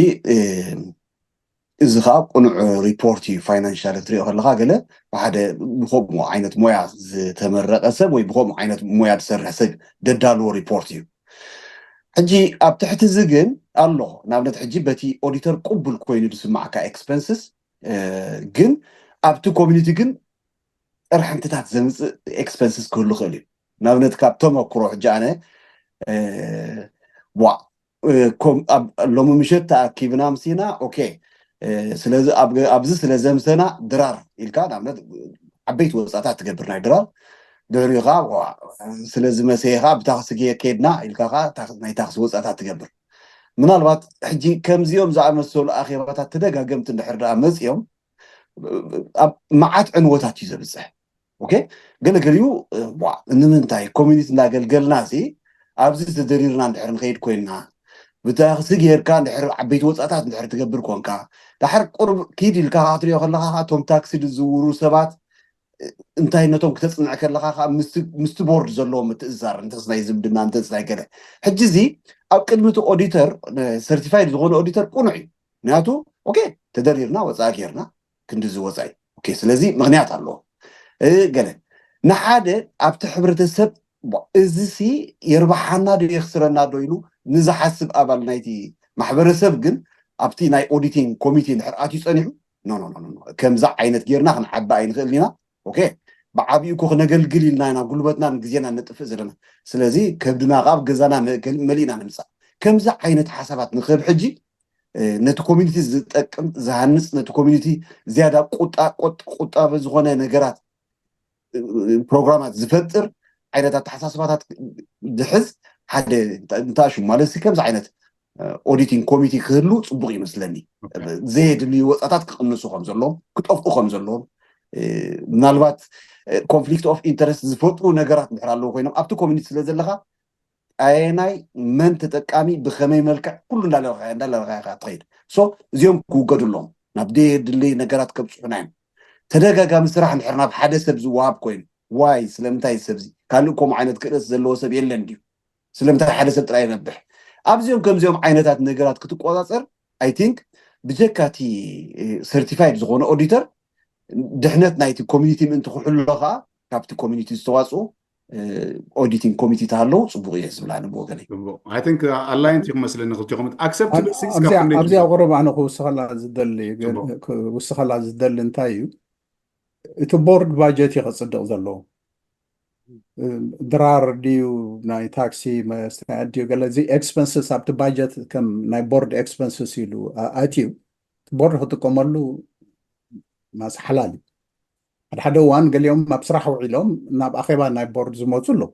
እዚ ከዓ ቁኑዕ ሪፖርት እዩ። ፋይናንሻል ክትሪኦ ከለካ ገለ ብሓደ ብከምኡ ዓይነት ሞያ ዝተመረቀ ሰብ ወይ ብከምኡ ዓይነት ሞያ ዝሰርሕ ሰብ ደዳልዎ ሪፖርት እዩ። ሕጂ ኣብ ትሕቲ እዚ ግን ኣሎ ንኣብነት ሕጂ በቲ ኦዲተር ቅቡል ኮይኑ ዝስማዕካ ኤክስፐንስስ ግን ኣብቲ ኮሚኒቲ ግን ጥርሕንትታት ዘምፅእ ኤክስፐንስስ ክህሉ ክእል እዩ። ንኣብነት ካብ ተመክሮ ሕጂ ኣነ ዋ ሎሚ ምሸት ተኣኪብና ምሲና ኦኬ ስለዚ ኣብዚ ስለ ዘምሰና ድራር ኢልካ ንኣብነት ዓበይቲ ወፃታት ትገብር ናይ ድራር ድሕሪኡ ከዓ ስለዚ መሰየ ከዓ ብታክሲ ከድና ኢልካ ከዓ ናይ ታክሲ ወፃታት ትገብር። ምናልባት ሕጂ ከምዚኦም ዝኣመሰሉ ኣኼባታት ተደጋገምቲ እንድሕር ደኣ መፂኦም ኣብ መዓት ዕንወታት እዩ ዘብፅሕ። ኦኬ፣ ገለገሊኡ ዋ፣ ንምንታይ ኮሚኒቲ እናገልገልና ሲ ኣብዚ ተደሪርና እንድሕር ንኸይድ ኮይንና፣ ብታክሲ ጌርካ እንድሕር ዓበይቲ ወፃእታት እንድሕር ትገብር ኮንካ፣ ዳሕር ቁርብ ኪድ ኢልካ ክትሪኦ ከለካ ከዓ እቶም ታክሲ ዝዝውሩ ሰባት እንታይ ነቶም ክተፅንዕ ከለካ ከዓ ምስቲ ቦርድ ዘለዎ ምትእዛር እንተስ ናይ ዝምድና እንተስ ናይ ገለ። ሕጂ እዚ ኣብ ቅድሚ እቲ ኦዲተር፣ ሰርቲፋይድ ዝኾነ ኦዲተር ቁኑዕ እዩ። ምክንያቱ ኦኬ፣ ተደሪርና ወፃኢ ጌርና ክንዲ ዝወፃኢ። ኦኬ፣ ስለዚ ምክንያት ኣለዎ። ገለ ንሓደ ኣብቲ ሕብረተሰብ እዚ ሲ የርባሓና ዶ የኽስረና ዶ ኢሉ ንዝሓስብ ኣባል ናይቲ ማሕበረሰብ ግን ኣብቲ ናይ ኦዲቲንግ ኮሚቴ እንድሕር ኣትዩ ፀኒሑ፣ ኖ ኖ ኖ፣ ከምዛ ዓይነት ጌርና ክንዓቢ ኣይንኽእል ኢና። ኦኬ፣ ብዓብዩ እኮ ክነገልግል ኢልና ኢና ጉልበትናን ግዜና ነጥፍእ ዘለና። ስለዚ ከብድና ካብ ገዛና መሊእና ንምፃእ። ከምዚ ዓይነት ሓሳባት ንክብ ሕጂ ነቲ ኮሚኒቲ ዝጠቅም ዝሃንፅ፣ ነቲ ኮሚኒቲ ዝያዳ ቁጣ ቁጣቢ ዝኾነ ነገራት ፕሮግራማት ዝፈጥር ዓይነት ኣተሓሳስባታት ዝሕዝ ሓደ እንታሹ ማለት ከምዚ ዓይነት ኦዲቲንግ ኮሚቲ ክህሉ ፅቡቅ ይመስለኒ። ዘየድልዩ ወፃታት ክቅንሱ ከም ዘለዎም፣ ክጠፍኡ ከም ዘለዎም፣ ምናልባት ኮንፍሊክት ኦፍ ኢንተረስት ዝፈጥሩ ነገራት እንድሕር ኣለዉ ኮይኖም ኣብቲ ኮሚኒቲ ስለ ዘለካ ኣየናይ መን ተጠቃሚ ብከመይ መልክዕ ኩሉ እንዳለበካ እንዳለበካ ትኸይድ። ሶ እዚኦም ክውገዱ ኣለዎም። ናብ ደየድልይ ነገራት ከብፅሑና እዮም። ተደጋጋሚ ስራሕ እንድሕር ናብ ሓደ ሰብ ዝወሃብ ኮይኑ ዋይ ስለምንታይ ሰብዚ ካልእ ከምኡ ዓይነት ክእለት ዘለዎ ሰብ የለን ድዩ? ስለምንታይ ሓደ ሰብ ጥራይ ይነብሕ? ኣብዚኦም ከምዚኦም ዓይነታት ነገራት ክትቆፃፀር ኣይ ቲንክ ብጀካ እቲ ሰርቲፋይድ ዝኾነ ኦዲተር ድሕነት ናይቲ ኮሚኒቲ ምእንቲ ክሕሎ ከዓ ካብቲ ኮሚኒቲ ዝተዋፅኡ ኦዲቲንግ ኮሚቲ ተሃለዉ ፅቡቅ እየ ዝብል ኣነ ብወገነይ። ኣይ ቲንክ ኣላይንት ኢኹም መስለኒ ክልቲኹም ኣክሰፕት ኣብዚኣ ቁርብ ኣነ ክውስኸላ ዝደሊ ክውስኸላ ዝደሊ እንታይ እዩ እቲ ቦርድ ባጀት እዩ ከፅድቕ ዘለዎ ድራር ድዩ ናይ ታክሲ መስተያት ድዩ ገለ እዚ ኤክስፐንስስ ኣብቲ ባጀት ከም ናይ ቦርድ ኤክስፐንስስ ኢሉ ኣትዩ ቦርድ ክጥቀመሉ ማስ ሓላል እዩ ሓደ ሓደ እዋን ገሊኦም ኣብ ስራሕ ውዒሎም ናብ ኣኼባ ናይ ቦርድ ዝመፁ ኣለዉ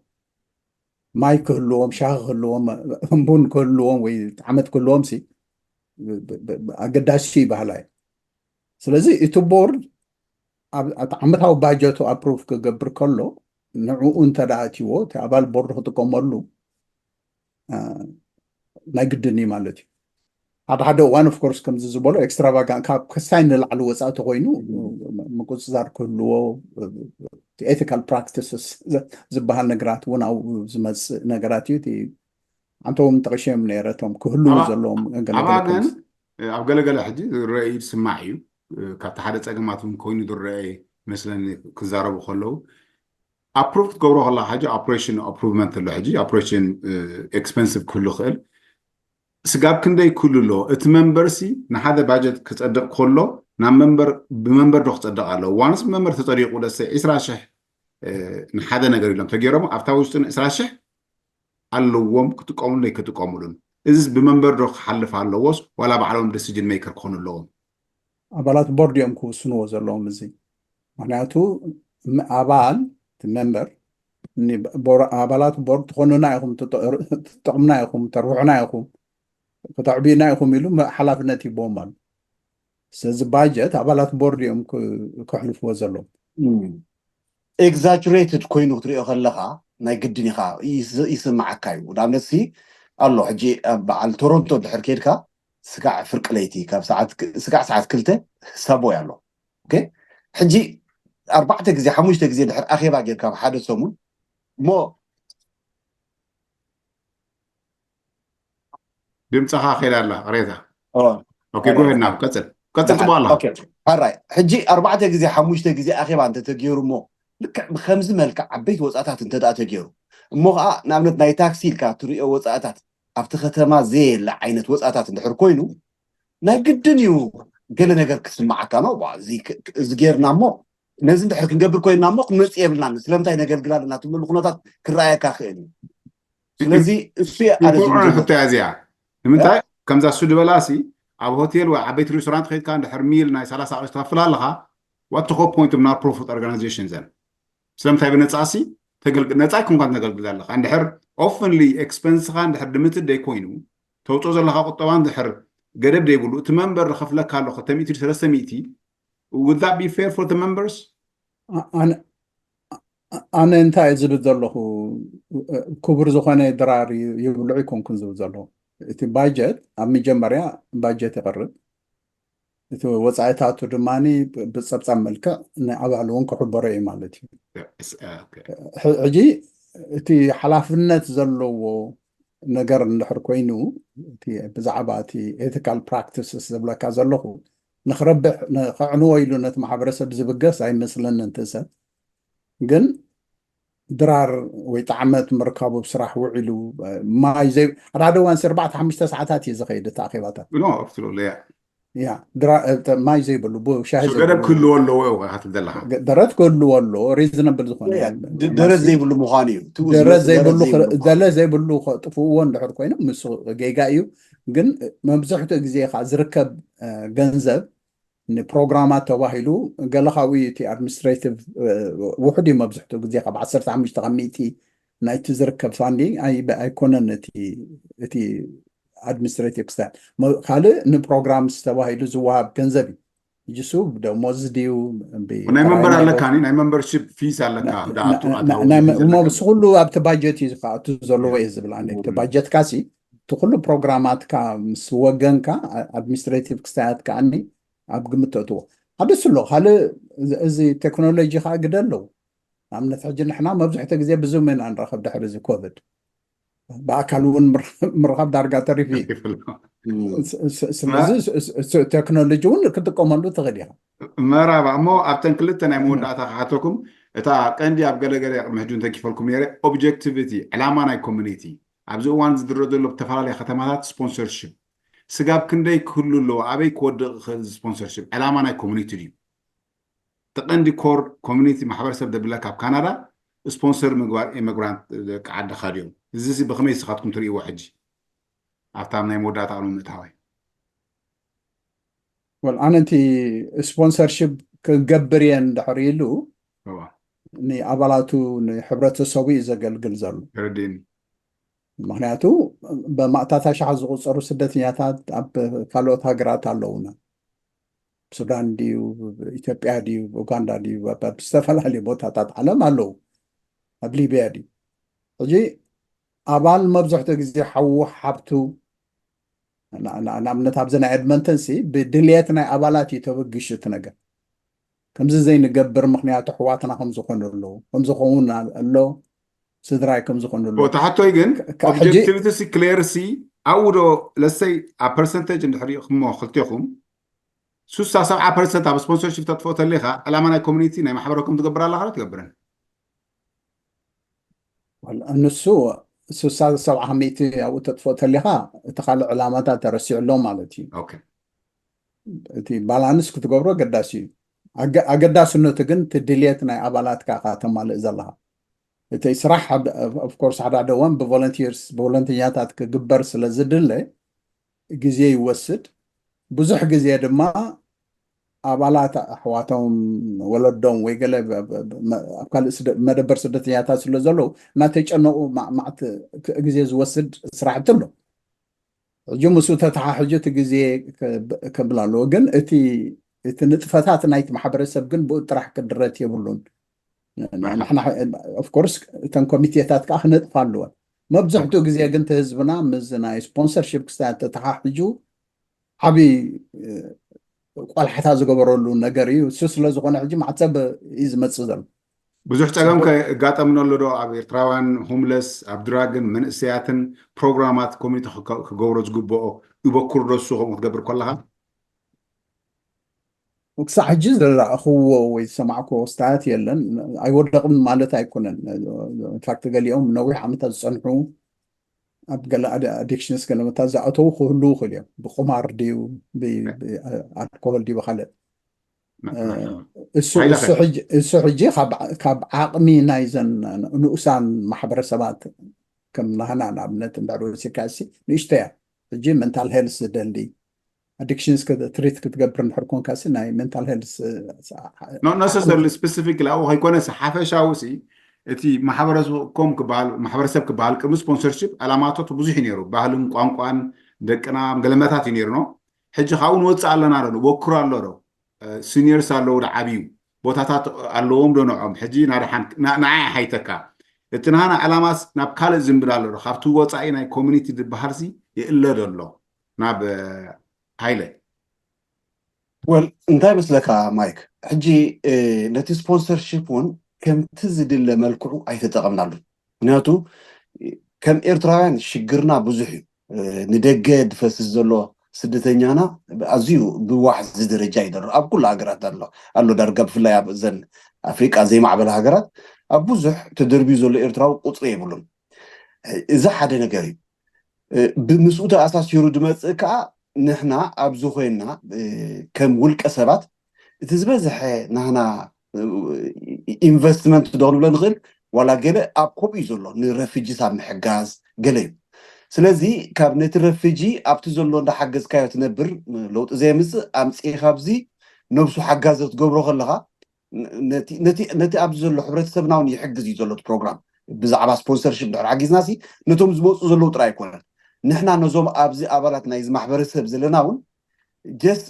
ማይ ክህልዎም ሻሂ ክህልዎም ቡን ክህልዎም ወይ ጣዕመት ክህልዎም ሲ ኣገዳሲ ይባህላ እዩ ስለዚ እቲ ቦርድ ዓመታዊ ባጀቱ ኣፕሩቭ ክገብር ከሎ ንዕኡ እንተ ኣትዎ እቲ ኣባል ቦርድ ክጥቀመሉ ናይ ግድን እዩ ማለት እዩ ሓደ ሓደ እዋን ኦፍኮርስ ከምዚ ዝበሎ ኤክስትራቫጋን ካብ ክሳይ ንላዕሊ ወፃእ ተኮይኑ ምቁፅፃር ክህልዎ ኤቲካል ፕራክቲስስ ዝበሃል ነገራት እውን ኣብኡ ዝመፅእ ነገራት እዩ ኣንተዎም ጠቂሸዮም ነረ እቶም ክህልዉ ዘለዎም ኣባገን ኣብ ገለገለ ሕጂ ዝረአዩ ዝስማዕ እዩ ካብቲ ሓደ ፀገማት እውን ኮይኑ ዝረአ መስለኒ ክዛረቡ ከለዉ ኣፕሩቭ ክትገብሮ ከለካ ሕጂ ኦፕሬሽን ኣፕሩቭመንት ኣሎ ሕጂ ኦፕሬሽን ኤክስፐንሲቭ ክህሉ ይኽእል ስጋብ ክንደይ ክህሉ ኣለዎ እቲ መንበር ሲ ንሓደ ባጀት ክፀድቕ ከሎ ናብ መንበር ብመንበር ዶ ክፀድቕ ኣለዎ ዋንስ ብመንበር ተፀዲቑ ለሰ ዒስራ ሽሕ ንሓደ ነገር ኢሎም ተገይሮም ኣብታ ውሽጥን ዒስራ ሽሕ ኣለዎም ክጥቀሙሉ ወይ ክጥቀሙሉን እዚስ ብመንበር ዶ ክሓልፍ ኣለዎስ ዋላ ባዕሎም ደሲጅን ሜከር ክኾኑ ኣለዎም ኣባላት ቦርድ እዮም ክውስንዎ ዘለዎም እዚ ምክንያቱ ኣባል እቲ መንበር ኣባላት ቦርድ ትኾኑና ኢኹም ትጠቕምና ኢኹም ተርብሑና ኢኹም ከተዕብዩና ኢኹም ኢሉ ሓላፍነት ይቦም ኣሎ ስለዚ ባጀት ኣባላት ቦርድ እዮም ክሕልፍዎ ዘለዎም ኤግዛጅሬትድ ኮይኑ ክትሪኦ ከለካ ናይ ግድን ኢኻ ይስምዓካ እዩ ንኣብነት ሲ ኣሎ ሕጂ በዓል ቶሮንቶ ድሕር ከድካ ስጋዕ ፍርቂ ለይቲ ካብ ስጋዕ ሰዓት ክልተ ሳቦይ ኣሎ ሕጂ ኣርባዕተ ግዜ ሓሙሽተ ግዜ ድሕር ኣኼባ ጌርካ ሓደ ሰሙን እሞ ድምፅኻ ከይዳ ኣላ ቅሬታ ጎሄድና ቀፅል ቀፅል ፅቡቅ ኣላ ሕራይ ሕጂ ኣርባዕተ ግዜ ሓሙሽተ ግዜ ኣኼባ እንተተገይሩ እሞ ልክዕ ብከምዚ መልክዕ ዓበይቲ ወፃታት እንተ ተገይሩ እሞ ከዓ ንኣብነት ናይ ታክሲ ኢልካ ትሪኦ ወፃእታት ኣብቲ ከተማ ዘየለ ዓይነት ወፃታት እንድሕር ኮይኑ ናይ ግድን እዩ ገለ ነገር ክስማዓካ ነው እዚ ጌርና እሞ ነዚ እንድሕር ክንገብር ኮይንና እሞ ክንመፅእ የብልናን ስለምንታይ ነገልግል ኣለና ትብለሉ ኩነታት ክረኣየካ ክእል እዩ ስለዚ እሱ ሕቶ እዚኣ ንምንታይ ከምዛ እሱ ድበላሲ ኣብ ሆቴል ወይ ዓበይቲ ሬስቶራንት ከይድካ እንድሕር ሚል ናይ ሰላሳ ቅርሺ ትኸፍል ኣለኻ ዋትኾ ፖይንት ብ ናን ፕሮፊት ኦርጋናይዜሽን ዘን ስለምንታይ ብነፃ ሲ ነፃ ኣይኮንካ ነገልግል ኣለካ እንድሕር ኦፍንሊ ኤክስፐንስካ እንድሕር ድምትድ ደይኮይኑ ተውፅኦ ዘለካ ቁጠባ እንድሕር ገደብ ደይብሉ እቲ መንበር ዝኸፍለካ ኣሎ ክልተ ሚእቲ ሰለስተ ሚእቲ Would that be fair for the members? ኣነ እንታይ ዝብል ዘለኹ? ክቡር ዝኾነ ድራር ይብልዑ ይኮንኩን ዝብል ዘለኹ። እቲ ባጀት ኣብ መጀመርያ ባጀት ይቐርብ፣ እቲ ወፃኢታቱ ድማ ብፀብፃብ መልክዕ ንኣባል እውን ክሕበሮ እዩ ማለት እዩ። ሕጂ እቲ ሓላፍነት ዘለዎ ነገር እንድሕር ኮይኑ፣ ብዛዕባ እቲ ethical practices ዝብለካ ዘለኹ ንክረብሕ ንከዕንዎ ኢሉ ነቲ ማሕበረሰብ ዝብገስ ኣይመስለንን። እቲ ሰብ ግን ድራር ወይ ጣዕመት ምርካቡ ብስራሕ ውዒሉ፣ ማይ ዘይ ሓደ ሓደ እዋን ኣርባዕተ ሓሙሽተ ሰዓታት እዩ ዝኸይድ እቲ ኣኼባታት። No, absolutely, yeah. ያ ድራ ማይ ዘይብሉ ሻሂ ገደብ ክህልዎ ኣለዎ ክትብል ዘለካ። ደረት ክህልዎ ኣለዎ፣ reasonable ዝኾነ። ደረት ዘይብሉ ምዃኑ እዩ። ደረት ዘይብሉ ደለት ዘይብሉ ከጥፍእዎ እንድሕር ኮይኖም ምስ ጌጋ እዩ። ግን መብዛሕትኡ ግዜ ከዓ ዝርከብ ገንዘብ ንፕሮግራማት ተባሂሉ ገለ ካብኡ እቲ administrative ውሕድ እዩ። መብዛሕትኡ ግዜ ካብ ዓሰርተ ሓሙሽተ ካብ ሚእቲ ናይቲ ዝርከብ funding ኣይኮነን እቲ administrative ክስታን። ካልእ ንፕሮግራምስ ተባሂሉ ዝወሃብ ገንዘብ እዩ። እሱ ደሞዝ ድዩ? ናይ መንበር ኣለካ፣ ናይ membership fees ኣለካ። እሱ ኩሉ ኣብቲ ባጀት እዩ ዝከኣቱ ዘለዎ እየ ዝብል። ኣነ እቲ ባጀትካ ሲ እቲ ኩሉ ፕሮግራማትካ ምስ ወገንካ፣ administrative ክስታያት ከዓኒ ኣብ ግምት ተእትዎ። ሓደ ስሎ ካልእ እዚ ቴክኖሎጂ ከዓ ግደ ኣለዎ። ንኣብነት ሕጂ ንሕና መብዝሕቲ ግዜ ብዙም ኢና ንረኸብ ድሕሪ እዚ ኮቪድ። ብኣካል እውን ምርኻብ ዳርጋ ተሪፉ እዩ። ስለዚ ቴክኖሎጂ እውን ክትጥቀመሉ ትኽእል ኢኻ። መራባ እሞ ኣብተን ክልተ ናይ መወዳእታ ክሓተኩም፣ እታ ቀንዲ ኣብ ገለገለ ቅድሚ ሕጂ እንተኪፈልኩም ነይረ፣ objectivity ዕላማ ናይ ኮሚኒቲ ኣብዚ እዋን ዝድረ ዘሎ ብተፈላለየ ከተማታት ስፖንሰርሽፕ ስጋብ ክንደይ ክህሉ ኣለዎ፣ ኣበይ ክወድቕ ይኽእል ስፖንሰርሽፕ ዕላማ ናይ ኮሚኒቲ ድዩ? ተቐንዲ ኮር ኮሚኒቲ ማሕበረሰብ ደብለ ካብ ካናዳ ስፖንሰር ምግባር ኢሚግራንት ደቂ ዓድኻ ድዮም? እዚ ብኸመይ ንስኻትኩም ትርእይዎ ሕጂ ኣብታ ናይ መወዳእታ ቃሉ ምእታዋይ? ወል ኣነ እቲ ስፖንሰርሽፕ ክገብር እየ እንድሕር ኢሉ ንኣባላቱ ንሕብረተሰቡ እዩ ዘገልግል ዘሎ። ተረዲእኒ። ምክንያቱ በማእታት ኣሽሓት ዝቁፀሩ ስደተኛታት ኣብ ካልኦት ሃገራት ኣለውና። ሱዳን ድዩ፣ ኢትዮጵያ ድዩ፣ ኡጋንዳ ድዩ፣ ኣብ ዝተፈላለዩ ቦታታት ዓለም ኣለዉ። ኣብ ሊብያ ድዩ። ሕጂ ኣባል መብዝሕትኡ ግዜ ሓዉ ሓብቱ ንኣብነት ኣብዚ ናይ ኤድመንተን ሲ ብድልየት ናይ ኣባላት እዩ ተበግሹ እቲ ነገር። ከምዚ ዘይንገብር ምክንያቱ ኣሕዋትና ከምዝኾኑ ኣለዉ፣ ከምዝኸውን ኣሎ ስድራይ ከምዝኾኑ ኣለዉ። ተሓቶይ ግን objectivity ሲ clear ሲ ኣብኡ ዶ ለሰይ ኣብ ፐርሰንቴጅ እንድሕር እሞ ክልቴኹም ሱሳ ሰብዓ ፐርሰንት ኣብ ስፖንሰርሽፕ ተጥፍኦ ተሊኻ ዕላማ ናይ ኮሚኒቲ ናይ ማሕበረኩም ትገብር ኣለኻ ትገብርን? ንሱ ሱሳ ሰብዓ ሚእቲ ኣብኡ ተጥፍኦ ተሊኻ እቲ ካልእ ዕላማታት ተረሲዑ ኣሎ ማለት እዩ። እቲ ባላንስ ክትገብሮ ኣገዳሲ እዩ። ኣገዳስነቱ ግን እቲ ድልየት ናይ ኣባላትካ ኢኻ ተማልእ ዘለኻ። እቲ ስራሕ ኦፍኮርስ ሓደ ሓደ እዋን ብቮለንቲርስ ብቮለንተኛታት ክግበር ስለ ዝድለ ግዜ ይወስድ። ብዙሕ ግዜ ድማ ኣባላት ኣሕዋቶም ወለዶም ወይ ገለ ኣብ ካልእ መደበር ስደተኛታት ስለ ዘለዉ እናተጨነቑ ማዕማዕት ግዜ ዝወስድ ስራሕቲ ኣሎ። ሕጂ ምስኡ ተተሓሕጁ እቲ ግዜ ክብል ኣለዎ። ግን እቲ እቲ ንጥፈታት ናይቲ ማሕበረሰብ ግን ብኡ ጥራሕ ክድረት የብሉን። ንሕና ኦፍኮርስ እተን ኮሚቴታት ከዓ ክነጥፋ ኣለወን። መብዝሕትኡ ግዜ ግን እቲ ህዝብና ምስ ናይ ስፖንሰርሽፕ ክስታያት ተተሓሕጁ ዓብዪ ቆላሕታ ዝገበረሉ ነገር እዩ። እሱ ስለ ዝኾነ ሕጂ ማዕፀብ እዩ ዝመፅእ ዘሎ። ብዙሕ ፀገም ከጋጠምና ኣሎ ዶ ኣብ ኤርትራውያን ሆምለስ ኣብ ድራግን መንእሰያትን ፕሮግራማት ኮሚኒቲ ክገብሮ ዝግብኦ ይበኩር ዶ እሱ ከምኡ ክትገብር ከለካ? ክሳዕ ሕጂ ዝረኣኽዎ ወይ ዝሰማዕክዎ ክስታያት የለን። ኣይወደቕን ማለት ኣይኮነን። ኢንፋክት ገሊኦም ነዊሕ ዓመታት ዝፀንሑ ኣብ ገለ ኣዲክሽንስ ገለመታት ዝኣተዉ ክህልዉ ይኽእሉ እዮም። ብቁማር ድዩ ብኣልኮሆል ድዩ ብካልእ እሱ ሕጂ ካብ ዓቕሚ ናይዘን ንኡሳን ማሕበረሰባት ከም ናህና ንኣብነት እንድሕር ወሲድካ ንእሽተያ ሕጂ ሜንታል ሄልስ ዝደሊ ኣዲክሽንስ ትሪት ክትገብር እንድሕር ኮንካ ናይ ሜንታል ሄልስ ነሰሰርሊ ስፔሲፊክ ኣብኡ ከይኮነስ ሓፈሻዊ እቲ ማሕበረሰብ ክበሃል ቅድሚ ስፖንሰርሽፕ ዕላማቶት ብዙሕ እዩ ነይሩ። ባህልን ቋንቋን ደቅና ገለመታት እዩ ነይሩ ነው። ሕጂ ካብኡ ንወፅእ ኣለና ዶ ንወክሮ ኣሎ ዶ? ሲኒየርስ ኣለዉ ዶ ዓብዩ ቦታታት ኣለዎም ዶ ንዖም ሕጂ ናደሓን ንዓይ ሓይተካ እቲ ናሃና ዕላማስ ናብ ካልእ ዝንብል ኣሎ ዶ ካብቲ ወፃኢ ናይ ኮሚኒቲ ዝበሃል ሲ ይእለ ዶ ኣሎ ናብ ሃይለ ወል እንታይ መስለካ ማይክ ሕጂ ነቲ ስፖንሰርሽፕ እውን ከምቲ ዝድለ መልክዑ ኣይተጠቐምናሉ ምክንያቱ ከም ኤርትራውያን ሽግርና ብዙሕ እዩ ንደገ ድፈስስ ዘሎ ስደተኛና ኣዝዩ ብዋሕዚ ደረጃ እዩ ዘሎ ኣብ ኩሉ ሃገራት ኣሎ ኣሎ ዳርጋ ብፍላይ ኣብ ዘን ኣፍሪቃ ዘይማዕበለ ሃገራት ኣብ ብዙሕ ተደርብዩ ዘሎ ኤርትራዊ ቁፅሪ የብሉን እዚ ሓደ ነገር እዩ ብምስኡ ተኣሳሲሩ ድመፅእ ከዓ ንሕና ኣብዚ ኮይና ከም ውልቀ ሰባት እቲ ዝበዝሐ ናህና ኢንቨስትመንት ዶ ክንብሎ ንኽእል ዋላ ገለ ኣብ ከምኡ እዩ ዘሎ ንረፊጂስ ኣብ ምሕጋዝ ገለ እዩ ስለዚ ካብ ነቲ ረፊጂ ኣብቲ ዘሎ እንዳሓገዝካዮ ትነብር ለውጢ ዘየምፅእ ኣምፅእ ካብዚ ነብሱ ሓጋዘ ክትገብሮ ከለካ ነቲ ኣብዚ ዘሎ ሕብረተሰብና እውን ይሕግዝ እዩ ዘሎ ፕሮግራም ብዛዕባ ስፖንሰርሽፕ ድሕር ሓጊዝና ሲ ነቶም ዝመፁ ዘለዉ ጥራይ ኣይኮነን ንሕና ነዞም ኣብዚ ኣባላት ናይዚ ማሕበረሰብ ዘለና እውን ጀስ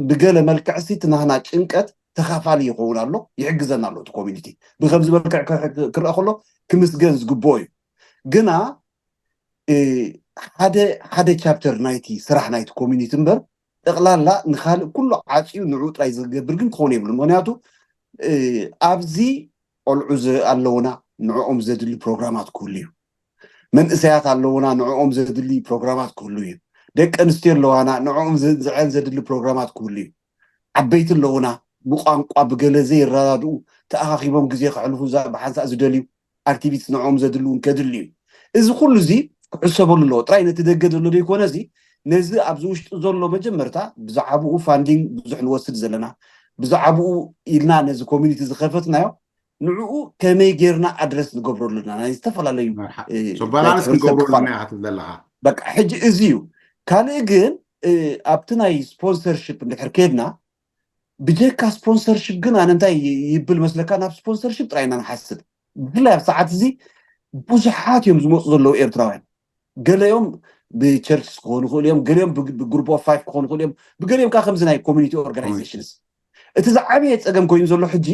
ብገለ መልክዕ ሲ ትናህና ጭንቀት ተኻፋሊ ይኸውን ኣሎ ይሕግዘና ኣሎ እቲ ኮሚኒቲ ብከምዚ መልክዕ ክረአ ከሎ ክምስገን ዝግብኦ እዩ ግና ሓደ ሓደ ቻፕተር ናይቲ ስራሕ ናይቲ ኮሚኒቲ እምበር ጠቕላላ ንካልእ ኩሉ ዓፅዩ ንዑ ጥራይ ዝገብር ግን ክኸውን የብሉን ምክንያቱ ኣብዚ ቆልዑ ኣለውና ንዕኦም ዘድሊ ፕሮግራማት ክህሉ እዩ መንእሰያት ኣለውና ንዕኦም ዘድሊ ፕሮግራማት ክህሉ እዩ ደቂ ኣንስትዮ ኣለዋና ንዕኦም ዝዕን ዘድሊ ፕሮግራማት ክህሉ እዩ ዓበይቲ ኣለውና ብቋንቋ ብገለ ዘይረዳድኡ ተኣኻኺቦም ግዜ ከሕልፉ ብሓንሳእ ዝደልዩ ኣክቲቪስት ንዕኦም ዘድልውን ከድሊ እዩ እዚ ኩሉ እዚ ክሕሰበሉ ኣለዎ ጥራይ ነቲ ደገ ዘሎ ዘይኮነ እዚ ነዚ ኣብዚ ውሽጢ ዘሎ መጀመርታ ብዛዕባኡ ፋንዲንግ ብዙሕ ንወስድ ዘለና ብዛዕባኡ ኢልና ነዚ ኮሚኒቲ ዝኸፈትናዮ ንዕኡ ከመይ ጌርና ኣድረስ ንገብረሉ ኣለና ናይ ዝተፈላለዩ ባላንስ ክንገብረሉ ኢና ክትብል ዘለካ በቃ ሕጂ እዚ እዩ ካልእ ግን ኣብቲ ናይ ስፖንሰርሽፕ እንድሕር ከድና ብጀካ ስፖንሰርሽፕ ግን ኣነ እንታይ ይብል መስለካ ናብ ስፖንሰርሽፕ ጥራይ ኢና ንሓስብ ብፍላይ ኣብ ሰዓት እዚ ብዙሓት እዮም ዝመፁ ዘለዉ ኤርትራውያን ገለዮም ብቸርችስ ክኾኑ ይኽእሉ እዮም ገለዮም ብግሩፕ ኦፍ ፋይቭ ክኾኑ ይኽእሉ እዮም ብገለዮም ከዓ ከምዚ ናይ ኮሚኒቲ ኦርጋናይዜሽንስ እቲ ዝዓበየ ፀገም ኮይኑ ዘሎ ሕጂ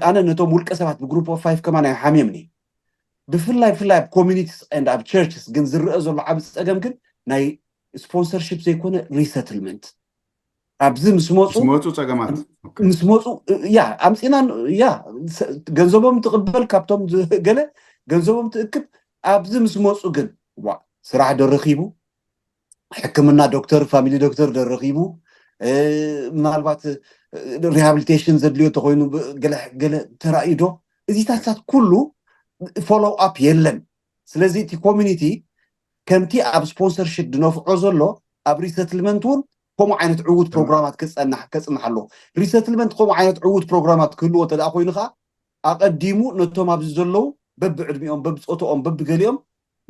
ኣነ ነቶም ውልቀ ሰባት ብግሩፕ ኦፍ ፋይቭ ከማን ኣይሓምየምኒ ብፍላይ ብፍላይ ኣብ ኮሚኒቲስ ንድ ኣብ ቸርችስ ግን ዝረአ ዘሎ ዓብ ፀገም ግን ናይ ስፖንሰርሽፕ ዘይኮነ ሪሰትልመንት ኣብዚ ምስ መፁ ዝመፁ ፀገማት ምስ መፁ ያ ኣምፂና ያ ገንዘቦም ትቕበል ካብቶም ገለ ገንዘቦም ትእክብ ኣብዚ ምስ መፁ ግን ዋ ስራሕ ዶ ረኺቡ ሕክምና ዶክተር ፋሚሊ ዶክተር ዶ ረኺቡ ምናልባት ሪሃብሊቴሽን ዘድልዮ ተኮይኑ ገለ ተራእዩ ዶ እዚታታት ኩሉ ፎሎው ኣፕ የለን ስለዚ እቲ ኮሚኒቲ ከምቲ ኣብ ስፖንሰርሽፕ ድነፍዖ ዘሎ ኣብ ሪሰትልመንት እውን ከምኡ ዓይነት ዕዉት ፕሮግራማት ክፀናሕ ከፅናሕ ኣለዎ ሪሰትልመንት ከምኡ ዓይነት ዕዉት ፕሮግራማት ክህልዎ እንተ ኮይኑ ከዓ ኣቐዲሙ ነቶም ኣብዚ ዘለዉ በብዕድሚኦም በብፆተኦም በብገሊኦም